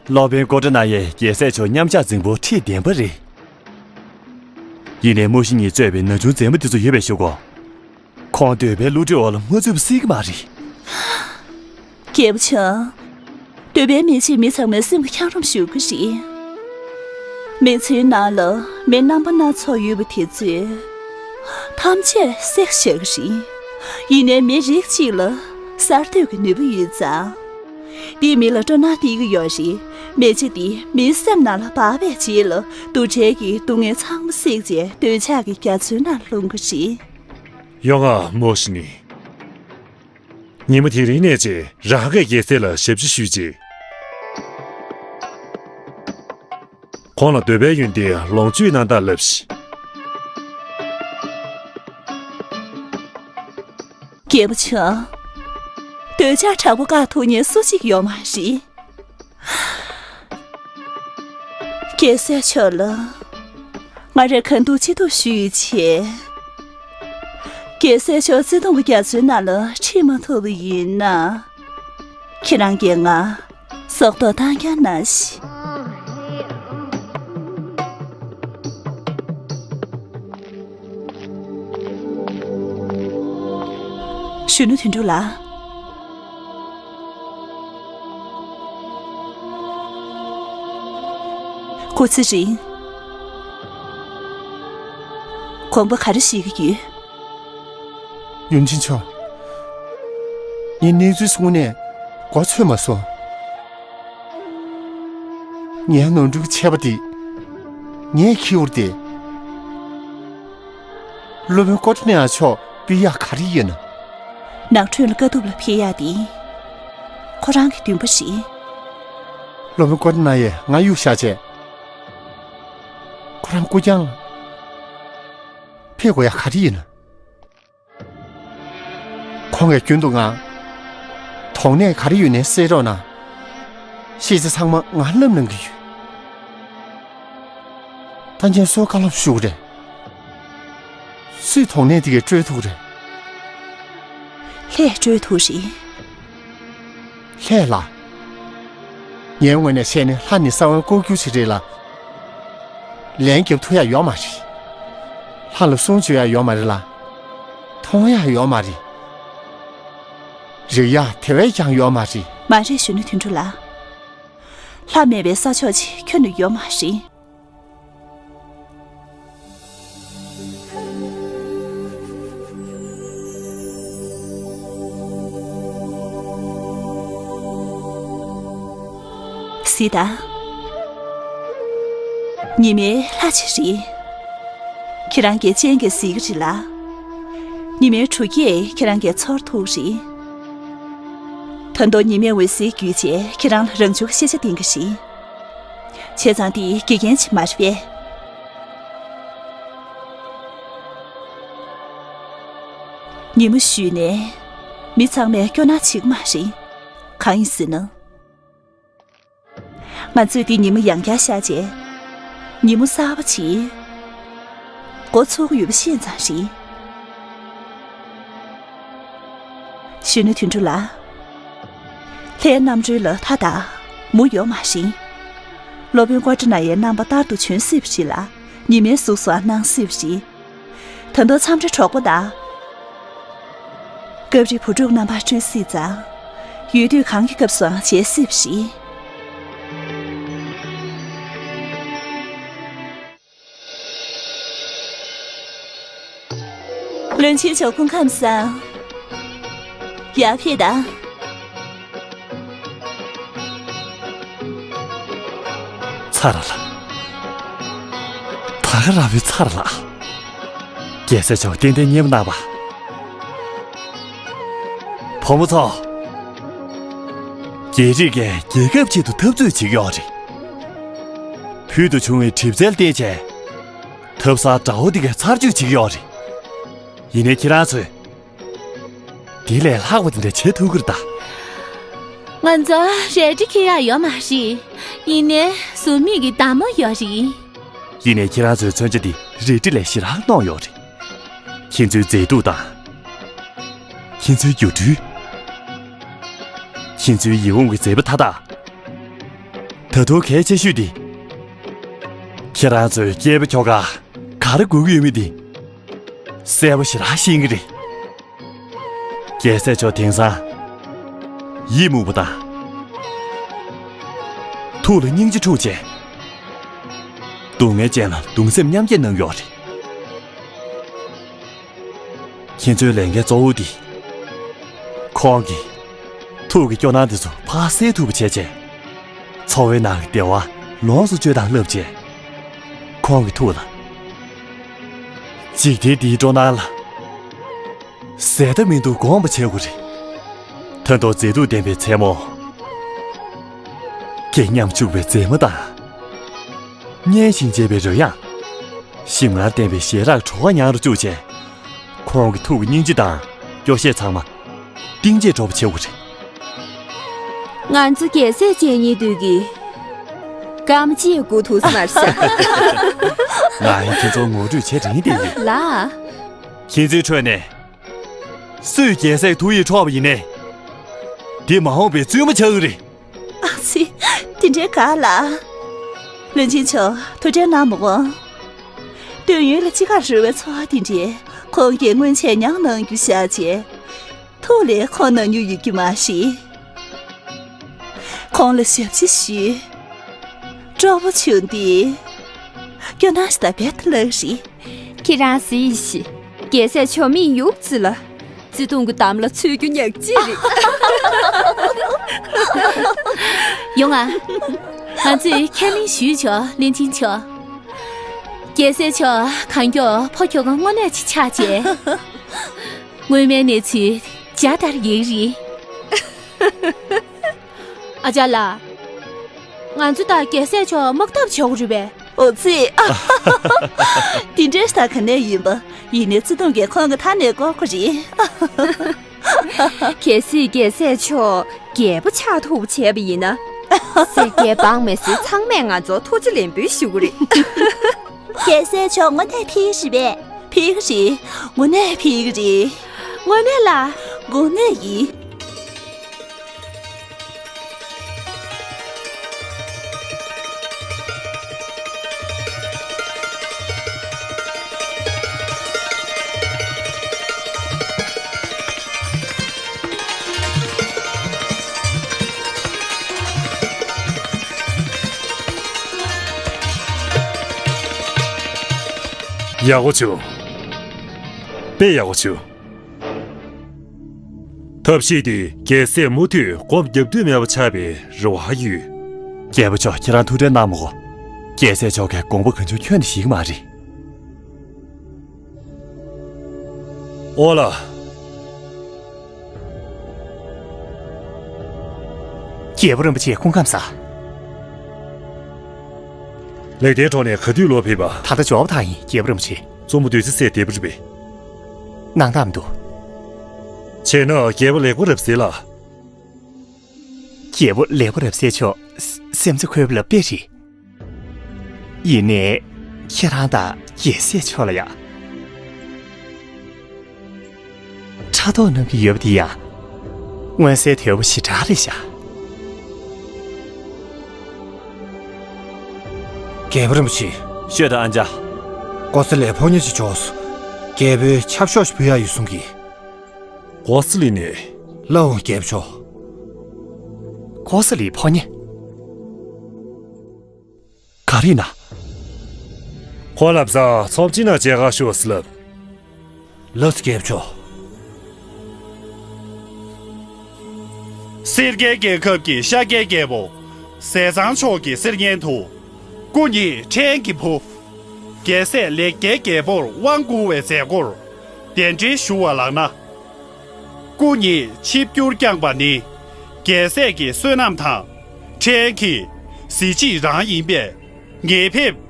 སློབ་དཔོན་ཀོ་ཏྲ་ན་ཡའི་རྒྱལ་སྲས་མཆོག་མཉམ་བཞག་རྫིང་བུ་ཁྲིད་བདེན་པ་རེད། ཡིན་ནའི་མོ་ཤི་ཉིས་གཙོས་པའི་ན་ཆུང་མཛེས་མ་འདི་ཚོ་ཡོད་པའི་གཞུག་གུ། ཁོང་འདོད་པའི་བསླུ་བྲིད་འོག་ལ་མ་ཚུད་པ་སྲིད་ཀྱི་མ་རེད། རྒྱལ་པོ་མཆོག་འདོད་པའི་མེ་ལྕེས་མི་ཚང་མའི་སེམས་ཀྱི་འཁྱགས་རོམ་གཞུ་གི་རེད། མི་ཚེའི་ནང་ལ་མི་རྣམ་པ་སྣ་ཚོགས་ཡོད་པ་དེ་ཚོས་ཐམས་ཅད་བསྲེག་བཞག་གི་རེད། ཡིན་ནའི་མི་རིགས་གཅིག་ལ་གསར་གཏོད་ཀྱི་ནུས་པ་ཡོད་ཙང་། འདིས་མི་ལ་སྤྲོ་སྣང་སྟེར་གྱི་ཡོད་རེད། མེ་ལྕེ་འདིས་མིའི་སེམས་ནང་ལ་འབར་བའི་རྗེས་ལ་འདུ་འབྲལ་གྱི་སྡུག་བསྔལ་ཚང་མ་བསྲེགས་རྗེས་འདོད་ཆགས་ཀྱི་རྒྱ་མཚོའི་ནང་ལྷུང་གི་རེད། ཡོང་ང་། མོ་ཤི་ནི། ཉི་མ་དེ་རིང་ནས་བྱས་རང་གི་རྒྱལ་སྲས་ལ་ཞབས་ཕྱི་ཞུས་རྗེས། ཁོང་ལ་འདོད་པའི་ཡོན་ཏན་ལོངས་སྤྱོད་གནང་སྟངས་ལབ་ཤིག་རྒྱལ་པོ་མཆོག་འདོད་ཆགས་དྲག་པོ་བཀག་ཐུབ་མཁན་སུ་གཅིག་ཡོད་མ་རེད། རྒྱལ་སྲས་མཆོག་ལ་ང་རས་གང་ཐུབ་ཅི་ཐུབ་ཞུས་བྱས། རྒྱལ་སྲས་མཆོག་བརྩེ་དུང་གི་རྒྱ་མཚོའི་ནང་ལ་ཁྲིད་མ་ཐུབ་པ་ཡིན་ན། ཁྱེད་རང་གིས་ང་སྲོག་ཐོག་བཏང་རྐྱང་གནང་ཞིག་གཞོན་ནུ་དོན་གྲུབ་ལགས། སྐུ་ཚེ་རིང་། དགོངས་པ་ག་རེ་བཞེས་ཀྱི་ཡོད། ཡུམ་ཆེན་མཆོག་ངས་གནས་ཚུལ་གསུངས་ནས་གོ་ཚོད་མ་སོང་། ངའི་ནོར་འཁྲུལ་ཆེ་བ་དེ་ངས་འཁྱེར་བ་རེད་དེ། སློབ་དཔོན་ཀོ་ཏི་ནི་ཡ་མཆོག་སྤུད་ཡག་ག་རེ་ཡོད་ན། ནགས་ཁྲོད་ལ་དཀའ་ཐུབ་ལ་ཕེབས་ཡག་དེ་ཁོ་རང་གི་འདུན་པ་རེད། སློབ་དཔོན་ཀོ་ཏི་ནི་ཡས་ང་གཡུགས་བཞག་བྱས། ཁོ་རང་སྐུ་རྐྱང་ལ་ཕེབས་དགོས་ཡག་ག་རེ་ཡོད་ན། ཁོང་གིས་རྒྱུན་དུ་ང་དོགས་གནས་ག་རེ་ཡོད་ནའི་བསལ་རོགས་གནང་། ཤེས་བྱ་ཚང་མ་ང་བསླབ་གནང་གི་ཡོད། ད་ངས་སུའི་བཀའ་སློབ་ཞུ་གི་རེད། སུས་དོགས་གནས་དེ་གས་སྤྲོད་ཐུབ་ཀྱི་རེད། ལྷས་སྤྲོད་ཐུབ་རེད། ལྷས་ལ། ངའི་ངོས་ནས་བཤད་ན་ལྷ་ནི་ས་བོན་བཀོག་རྒྱུ་ཞིག་རེད་ལ། ལན་རྒྱབ་ཐུབ་ཡག་ཡོད་མ་རེད། ལྷ་ལ་གསུང་བརྗོད་ཡག་ཡོད་མ་རེད་ལ། མཐོང་ཡག་ཡོད་མ་རེད། རིག་ཡག་དེ་བས་ཀྱང་ཡོད་མ་རེད། མ་རེད། གཞོན་ནུ་དོན་གྲུབ་ལགས། ལྷ་མེད་པའི་ས་ཕྱོགས་ཅིག་ཁྱོན་ནས་ཡོད་མ་རེད། གཟིགས་དང་། ཉི་མའི་ལྷ་ཅིག་རེད། ཁྱེད་རང་གིས་སྤྱན་གྱིས་གཟིགས་ཀྱི་རེད་ལ། ཉི་མའི་འཕྲོ་སྐྱེས་ཁྱེད་རང་གིས་ཚོར་ཐུབ་རེད། ད་དུང་ཉི་མའི་འོད་ཟེར་བརྒྱུད་བྱས་ཁྱེད་རང་ལ་རང་བྱུང་གི་ཤེས་བྱ་ལྡན་གྱི་རེད། བྱས་ཙང་དེ་དགེ་རྒན་ཅིག་མ་རེད་པས། ཉི་མ་ཞུས་ནས་མི་ཚང་མས་སྐྱོ་སྣང་བྱེད་ཀྱི་མ་རེད། གང་ཡིན་ཟེར་ན། ང་ཚོས་འདི་ཉི་མ་ཡང་བསྐྱར་ཤར་རྗེས། ཉི་མ་གསར་པ་ཅིག་འགོ་ཚུགས་ཀྱི་ཡོད་པ་ཤེས་ཙང་རེད། གཞོན་ནུ་དོན་གྲུབ་ལགས། ལྷའི་རྣམ་གྲོལ་ལ་མཐའ་དང་མུ་ཡོད་མ་རེད། སློབ་དཔོན་ཀོ་ཏྲ་ན་ཡའི་རྣམ་པ་ལྟར་དུ་བྱོན་སྲིད་པ་རེད་ལ། ཉི་མའི་གཟུགས་སུའང་སྣང་སྲིད་པ་རེད། ད་དུང་མཚམས་རེ་གྲོགས་པོ་དང་། སྐབས་རེ་བུ་ཕྲུག་རྣམ་པར་སྤྲུལ་སྲིད་ཙང་། ཡུལ་དུས་གང་གི་སྐབས་སུའང་མཇལ་སྲིད་པ་རེད། བློན་ཆེན་མཆོག་སྐུ་ཁམས་བཟང་། ཡར་ཕེབས་དང་། ཚར་ལ། ད་ག་རང་བའི་ཚར་ལ། རྒྱལ་སྲས་མཆོག་ཏན་ཏན་མཉེས་པོ་གནང་བ། བུ་མོ་ཚོ། རྒྱལ་རིགས་ཀྱིས་རྒྱལ་ཁབ་ཆེད་དུ་འཐབ་རྩོད་བྱེད་ཀྱི་ཡོད་རེད། ཕུལ་དུ་བྱུང་བའི་གྲིབ་རྩལ་བརྟེན་བྱས། ཐབ་གསར་དགྲ་བོ་དེ་གས་ཚར་གཅོད་བྱེད་ཀྱི་ཡོད་རེད། ཡིན་ནའི་ཁྱེད་རང་ཚོས། དེ་ལས་ལྷག་པ་དེ་འདྲ་བྱེད་ཐུབ་ཀྱི་རེད་ད། ང་ཚོ་རལ་གྲི་འཁྱེར་ཡག་ཡོད་མ་རེད། ཡིན་ནའི་ཟུར་མིག་གི་མདའ་མོ་ཡོད་རེད། ཡིན་ནའི་ཁྱེད་རང་ཚོའི་མཚོན་ཆ་དེ་རལ་གྲི་ལས་ཞེ་དྲག་རྣོ་ཡོད་རེད། ཁྱེད་ཚོའི་མཛེས་སྡུག་དང་། ཁྱེད་ཚོའི་སྒྱུ་འཕྲུལ། ཁྱེད་ཚོའི་ཡིད་འོང་གི་མཛེས་པ་མཐའ་དག་ད་དུང་གལ་ཆེ་ཤོས་དེ། ཁྱེད་རང་ཚོའི་སྐྱེས་པ་ཁྱོ་ག་ག་རེ་དགོས་ཀྱི་ཡོད་མེད་དེ། གསལ་པོ་ཞེ་དྲག་ཤེས་ཀྱི་རེད། རྒྱལ་སྲས་མཆོག་དེང་སང་ཡིད་མུག་པ་དང་། ཐུགས་ལ་སྙིང་རྗེ་འཁྲུངས་བྱས། སྡུག་བསྔལ་ཅན་ལ་གདུང་སེམས་མཉམ་སྐྱེད་གནང་ཡོད་རེད། ཁྱེད་ཚོའི་ལས་འགན་གཙོ་བོ་འདི། ཁོང་གིས་ཐུགས་ཀྱི་སྐྱོ་སྣང་འདི་ཚོ་ཕར་སེལ་ཐུབ་པ་བྱས་བྱས། འཚོ་བའི་ནང་གི་བདེ་བ་ལོངས་སུ་སྤྱོད་སྟངས་བསླབ་བྱས། ཁོང་གི་ཐུགས་ལ་འཇིག་རྟེན་འདིའི་སྤྲོ་སྣང་ལ་ཟད་མཐའ་མི་འདུག་དགོངས་པ་བྱེད་དགོས་རེད། ད་དུང་མཛེས་སྡུག་ལྡན་པའི་མཚན་མོ། སྐད་སྙོམས་འཇུག་པའི་མཛེས་མ་དང་། སྙན་ཞིང་འཇེབས་པའི་རོལ་དབྱངས། ཞིམ་མངར་ལྡན་པའི་ཞལ་རས་བྲོ་བ་མྱང་རུ་བཅུག་བྱས། ཁོང་གི་ཐུགས་ཀྱི་སྙིང་རྗེ་དང་སྐྱོ་ཤས་ཚང་མ་གཏིང་བརྗེད་འགྲོ་བ་བྱེད་དགོས་རེད། ང་ཚོ་རྒྱལ་སྲས་མཇལ་སྙིང་འདོད་ཀྱི། སྐར་མ་གཅིག་སྒུག་ཐུབ་ས་མ་རེད་ཤག་ང་ཡང་ཁྱེད་ཚོར་ངོ་སྤྲོད་བྱེད་རན་བསྡད་ཡོད། ལགས། ཁྱེད་ཚོའི་ཁྲོད་ནས་སུས་རྒྱལ་སྲས་ཐུགས་ཡིད་འཕྲོག་པ་ཡིན་ནའི། འདི་མ་འོངས་པའི་བཙུན་མོ་ཆགས་ཀྱི་རེད། ཨ་ཙི། དེ་འདྲའི་ག་ལ། བློན་ཆེན་མཆོག་ཐུགས་ཁྲལ་གནང་མ་དགོས། སྟོད་ཡུལ་ལ་དཔྱིད་ཀ་རོལ་བའི་ཚོར་བ་དེ་འདྲའི་ཁོང་གིས་སྔོན་ཆད་མྱངས་གནང་རྒྱུ་བཞག་བྱས། ཐུགས་ལ་ཁོང་ན་མྱོང་ཡོད་རྒྱུ་མ་རེད། ཁོང་ལ་ཞབས་ཕྱི་ཞུས། སྤྲོ་པོ་བྱུང་དུས། སྐྱོ་སྣང་ཞིག་ད་བེད་ལགས་རེད། ཁྱེད་རང་གཟིགས་ཤིག་རྒྱལ་སྲས་མཆོག་མིག་ཡུག་ཙི་ལ། བརྩེ་དུང་གི་འདམ་ལ་ཚུད་རྒྱུ་ཉག་གཅིག་རེད། ཡོང་ང་། ང་ཚོས་ཁས་ལེན་ཞུས་ཆོག་བློན་ཆེན་མཆོག་རྒྱལ་སྲས་མཆོག་གང་མགྱོགས་ཕོ་ཁྱོ་ག་དངོས་གནས་ཅིག་ཆགས་རྗེས། སྔོན་མའི་གནས་ཚུལ་འཇའ་ལྟར་ཡལ་རེད། ཨ་ཅག་ལགས། ང་ཚོ་དང་རྒྱལ་སྲས་མཆོག་དམག་འཐབ་བྱེད་དགོས་རེད་པས། འོ་ཙི། དེ་འདྲའི་ལྟ་ག་ནས་ཡིན་པ། ཡིན་ནའི་བརྩེ་དུང་གིས་ཁོང་གི་མཐའ་ནས་བསྐོར་དགོས་རེད། གལ་སྲིད་རྒྱལ་སྲས་མཆོག་རྒྱལ་པོ་ཆགས་ཐུབ་བྱས་པ་ཡིན་ན། སེར་སྐྱའི་འབངས་མི་སེར་ཚང་མས་ང་ཚོར་ཐུགས་རྗེ་ལེགས་འབུལ་ཞུ་གི་རེད། རྒྱལ་སྲས་མཆོག་དངོས་གནས་ཕེབས་ཀྱི་རེད་པས། ཕེབས་ཀྱི་རེད། དངོས་གནས་ཕེབས་ཀྱི་རེད། དངོས་གནས་ལ། དངོས་གནས་ཡིན། ཡག་པོ་བྱུང་། དཔེ་ཡག་པོ་བྱུང་། ཐབས་ཤེས་དེས་རྒྱལ་སྲས་མུ་མཐུད་སྒོམ་རྒྱབ་འདོད་མེད་པ་ཆགས་པའི་རེ་བ་ཡོད། རྒྱལ་པོ་མཆོག་ཁྱེད་རང་ཐུགས་ཁྲལ་གནང་མི་དགོས། རྒྱལ་སྲས་མཆོག་གིས་དགོངས་པ་གང་བྱུང་ཁྱོན་ནས་བཞེས་ཀྱི་མ་རེད། ཨོ་ལ། རྒྱལ་པོ་རིན་པོ་ཆེ་སྐུ་ཁམས་བཟང་། ལེགས་ལྡན་གྲོང་ནས་ག་དུས་ལོག་ཕེབས་པ། ད་ལྟ་འབྱོར་བ་དང་ཡིན། རྒྱལ་པོ་རིན་པོ་ཆེ། གཙོ་མོ་བདུད་རྩི་ཟས་བདེ་པོ་རེད་པས། གནང་སྟངས་མི་འདུག་བྱས་ན་རྒྱལ་པོ་ལེགས་པོ་རབ་གསལ་ལ། རྒྱལ་པོ་ལེགས་པོ་རབ་གསལ་མཆོག་སེམས་རྩ་འཁོལ་བ་ལ་དཔེ་རེད། ཡིན་ནའི། ཁྱེད་རང་དང་རྒྱལ་སྲས་མཆོག་ལ་ཡ། ཕྲག་དོག་གནང་གི་ཡོད་པ་དེ་ཡང་། མངོན་གསལ་དོད་པོ་ཞེ་དྲག་རེད་ཤག་རྒྱལ་པོ་རིན་པོ་ཆེ། ཤོད་དང་ཨ་ཅག་ཀོ་ས་ལའི་ཕོ་ཉ་ཅིག་བྱོས་སོང་། རྒྱལ་པོའི་ཆབ་ཤོག་ཅིག་ཕུལ་ཡག་ཡོད་གསུང་གི། ཀོ་ས་ལི་ནས། ལགས་འོང་རྒྱལ་པོ་མཆོག་ཀོ་ས་ལིའི་ཕོ་ཉ། ག་རེ་ཡིན་ན། ཁོ་ལ་བཟའ་ཚོམས་ཅི་ན་མཇལ་ཁ་ཤོག་ཟེར་ལབ། ལགས་སོ་རྒྱལ་པོ་མཆོག་སེར་སྐྱའི་རྒྱལ་ཁབ་ཀྱི་ཤཱཀྱའི་རྒྱལ་པོ་ཟས་གཙང་མཆོག་གི་གསེར་སྙན་དུ། སྐུ་ཉིད་ཕྲན་གྱི་བུ། རྒྱལ་སྲས་ལེགས་སྐྱེས་རྒྱལ་པོར་དབང་བསྐུར་བའི་མཛད་སྒོར་གདན་འདྲེན་ཞུ་བ་ལགས་ན། སྐུ་ཉིད་ཆིབས་བསྒྱུར་བསྐྱངས་པ་ནི། རྒྱལ་སྲས་ཀྱི་བསོད་ནམས་དང་། ཕྲན་གྱི་གཟི་བརྗིད་རང་ཡིན་པས། ངེས་ཕེབས།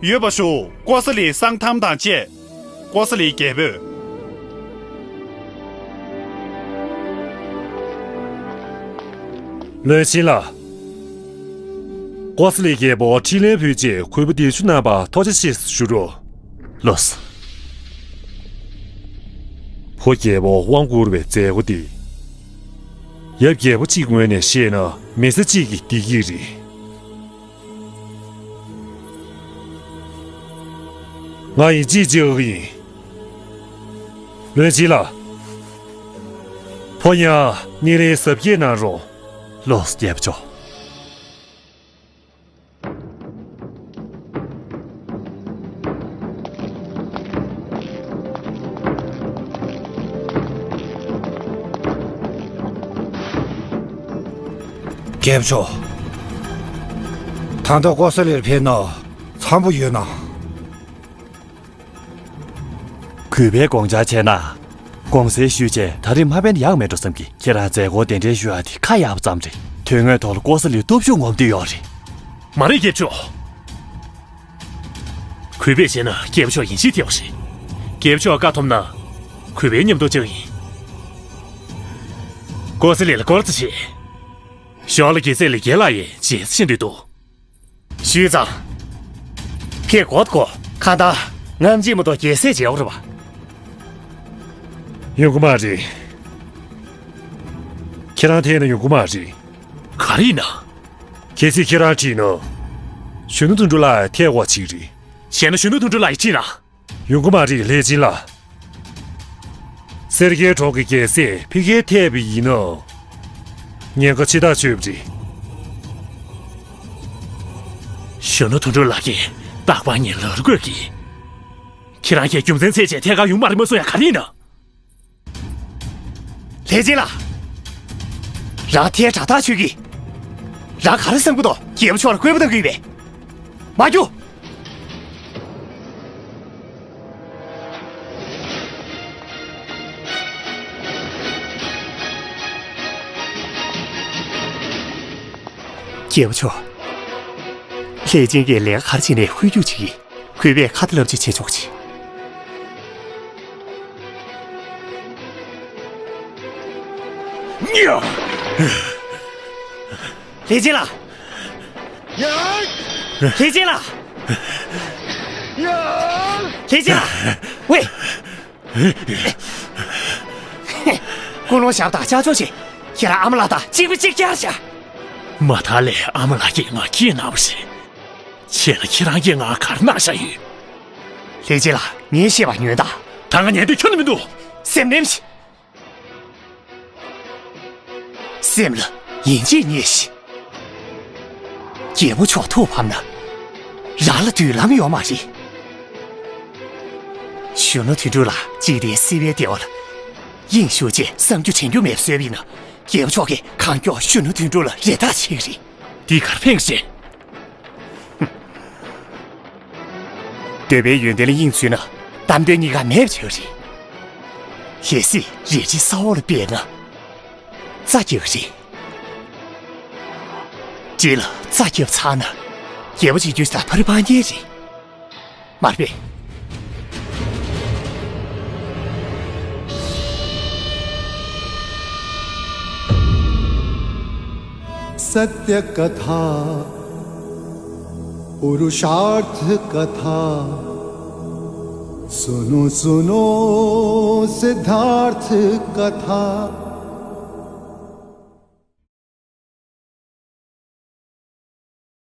ཡོད་པ་ཞུ། ཀོ་ས་ལི་གསང་ཐམ་དང་བཅས། ཀོ་ས་ལི་རྒྱལ་པོས། བློན་ཆེན་ལགས། ཀོ་ས་ལི་རྒྱལ་པོ་ཕྲིན་ལས་ཕུལ་རྗེས་གུས་པ་གདན་ཞུ་གནང་བར་ཐུགས་རྗེ་ཆེ་ཞུ་རོགས། ལགས་སོ། ཕོ་རྒྱལ་པོ་དབང་བསྐུར་བའི་མཛད་སྒོ་འདི། ཡབ་རྒྱལ་པོ་གཅིག་ངོས་ནས་བཤད་ན་མི་ཚེ་གཅིག་གི་བདེ་སྐྱིད་རེད། ང་ཡིན་གཅིག་བྱེད་འོས་ཡིན། བློན་ཆེན་ལགས། ཕོ་ཉ་སྣེ་ལེན་གཟབ་རྒྱས་གནང་རོགས། ལགས་སོ་རྒྱལ་པོ་མཆོག་རྒྱལ་པོ་མཆོག་ད་ལྟ་ཀོ་ས་ལིར་ཕེབས་ན་འཚམ་པོ་ཡོད་ན། གུས་པས་དགོངས་འཆར་བྱས་ན། དགོངས་སེལ་ཞུས་རྗེས་ད་རེས་མ་ཕེབས་ན་ཡག་མེད་འགྲོ་བསམ་གི། ཁྱེད་རང་མཛད་སྒོར་གདན་འདྲེན་ཞུ་ཡག་དེ་ཁག་ཡག་པ་ཙམ་རེད། དོན་དངོས་ཐོག་ལ་ཀོ་ས་ལིར་སྟོབས་ཤུགས་ངོམ་འདོད་ཡོད་རེད། མ་རེད་རྒྱལ་པོ་མཆོག་གུས་པས་བཤད་ན་རྒྱལ་པོ་མཆོག་ཡིན་གཅིག་ཐེ་བ་རེད། རྒྱལ་པོ་མཆོག་བཀའ་ཐོབ་ན། གུས་པས་མཉམ་དུ་བཅར་གི་ཡིན། ཀོ་ས་ལི་ལ་སྐོར་ཙམ་བྱེད། ཞོར་ལ་རྒྱལ་སྲས་ལེགས་སྐྱེས་ལགས་ཡིས་མཇལ་ས་ཕྱིན་འདོད་འདུག་ཞུས་ཙང་། ཕེབས་དགོས་དགོས། གང་ལྟར་ང་མཇལ་མ་གཏོགས་རྒྱལ་སྲས་མཇལ་བ་རེད་པ། ཡོང་གི་མ་རེད། ཁྱེད་རང་ཐད་ན་ཡོང་གི་མ་རེད། ག་རེ་ཡིན་ན། གལ་སྲིད་ཁྱེད་རང་ཁྲིད་ན། གཞོན་ནུ་དོན་གྲུབ་ལགས་ཐད་དགོས་ཅིག་རེད། བྱས་ན་གཞོན་ནུ་དོན་གྲུབ་ལགས་ཡིས་ཁྲིད་ན། ཡོང་གི་མ་རེད་ལྷས་སྦྱིན་ལགས། སེར་སྐྱའི་གྲོགས་ཀྱི་རྒྱལ་སྲས་ཕ་གིར་ཐེབས་པ་ཡིན་ནོ། ཉེན་ཁ་ཆེ་ཐག་ཆོད་པ་རེད། གཞོན་ནུ་དོན་གྲུབ་ལགས་ཀྱིས་རྟག་པར་ངའི་ལག་རུ་བཀོད་ཀྱིས། ཁྱེད་རང་གིས་རྒྱུ་མཚན་བཙལ་བྱས་ཐད་ཀར་ཡོང་མ་རེད་མ་གསུང་ཡ་ག་རེ་ཡིན་ནམ། ལྷས་སྦྱིན་ལགས། རང་ཐལ་དྲག་ཐག་ཆོད་ཀྱིས། རང་ག་རེ་བསམ་གྱི་འདུག་རྒྱལ་པོ་མཆོག་ལ་བཀོད་པ་བཏང་གི་ཡོད་པས། མ་རྒྱུགས། རྒྱལ་པོ་མཆོག་ལྷས་སྦྱིན་གྱིས་ལས་ཀ་ག་རེ་བྱས་ནས་ཧོལ་རྒྱུག་བྱེད་ཀྱི། གུས་པས་ཁ་ཏ་ལབ་ཅིག་བྱེད་ཆོག་ཅིག་ལྷས་སྦྱིན་ལགས། ལྷས་སྦྱིན་ལགས། ལྷས་སྦྱིན་ལགས། ཝེ། ཀུན་སློང་ཞབས་དང་ཅག་ཅོག་ཅིག་ཁྱེད་རང་ཨ་མ་ལགས་དང་གཅིག་པ་གཅིག་རྐྱང་བྱ། མ་མཐའ་ལས་ཨ་མ་ལགས་ཀྱིས་ང་སྐྱིད་གནང་བ་རེད། བྱས་ན་ཁྱེད་རང་གིས་ང་ག་རེ་གནང་བཞག་ཡོད། ལྷས་སྦྱིན་ལགས། ངས་བཤད་པ་ཉོན་དང་། ད་ང་ཉན་འདོད་ཁྱོན་ནས་མི་འདུག་སེམས་ནེམ་ཞིག་སེམས་ལ་ཡིན་གཅིག་ཉེས་ཤིག་རྒྱལ་པོ་མཆོག་ཐུགས་ཕམ་ན། རང་ལ་མདུན་ལམ་ཡོད་མ་རེད། གཞོན་ནུ་དོན་གྲུབ་ལགས་འཇིག་རྟེན་སྲིད་པའི་བདེ་བ་ལ་དབྱིངས་ཞུགས་བྱས་བསམ་རྒྱུ་དྲན་རྒྱུ་མེད་པ་བཟོས་པ་ཡིན་ན། རྒྱལ་པོ་མཆོག་གིས་གང་མགྱོགས་གཞོན་ནུ་དོན་གྲུབ་ལ་རེ་ཐག་ཆོད་ཀྱི་རེད། འདི་གར་ཕེབས་ཀྱི་རེད། འདོད་པའི་ཡོན་ཏན་ལ་དབྱིངས་འཛུལ་ན་གཏམ་དོན་གཉིས་ཀ་མེད་པ་ཆགས་རེད། གལ་སྲིད་རལ་གྲིའི་ས་འོག་ལ་སྦས་ན་རྩྭ་རྒྱག་རེད། འདི་ལ་རྩྭ་བརྒྱབ་ཚར་ན་རྒྱལ་པོ་བྱེད་རྒྱུ་ད་ཕ་རི་པང་གཉན་རེད། མ་རེད་པས། सत्य कथा पुरुषार्थ कथा सुनो सुनो सिद्धार्थ कथा।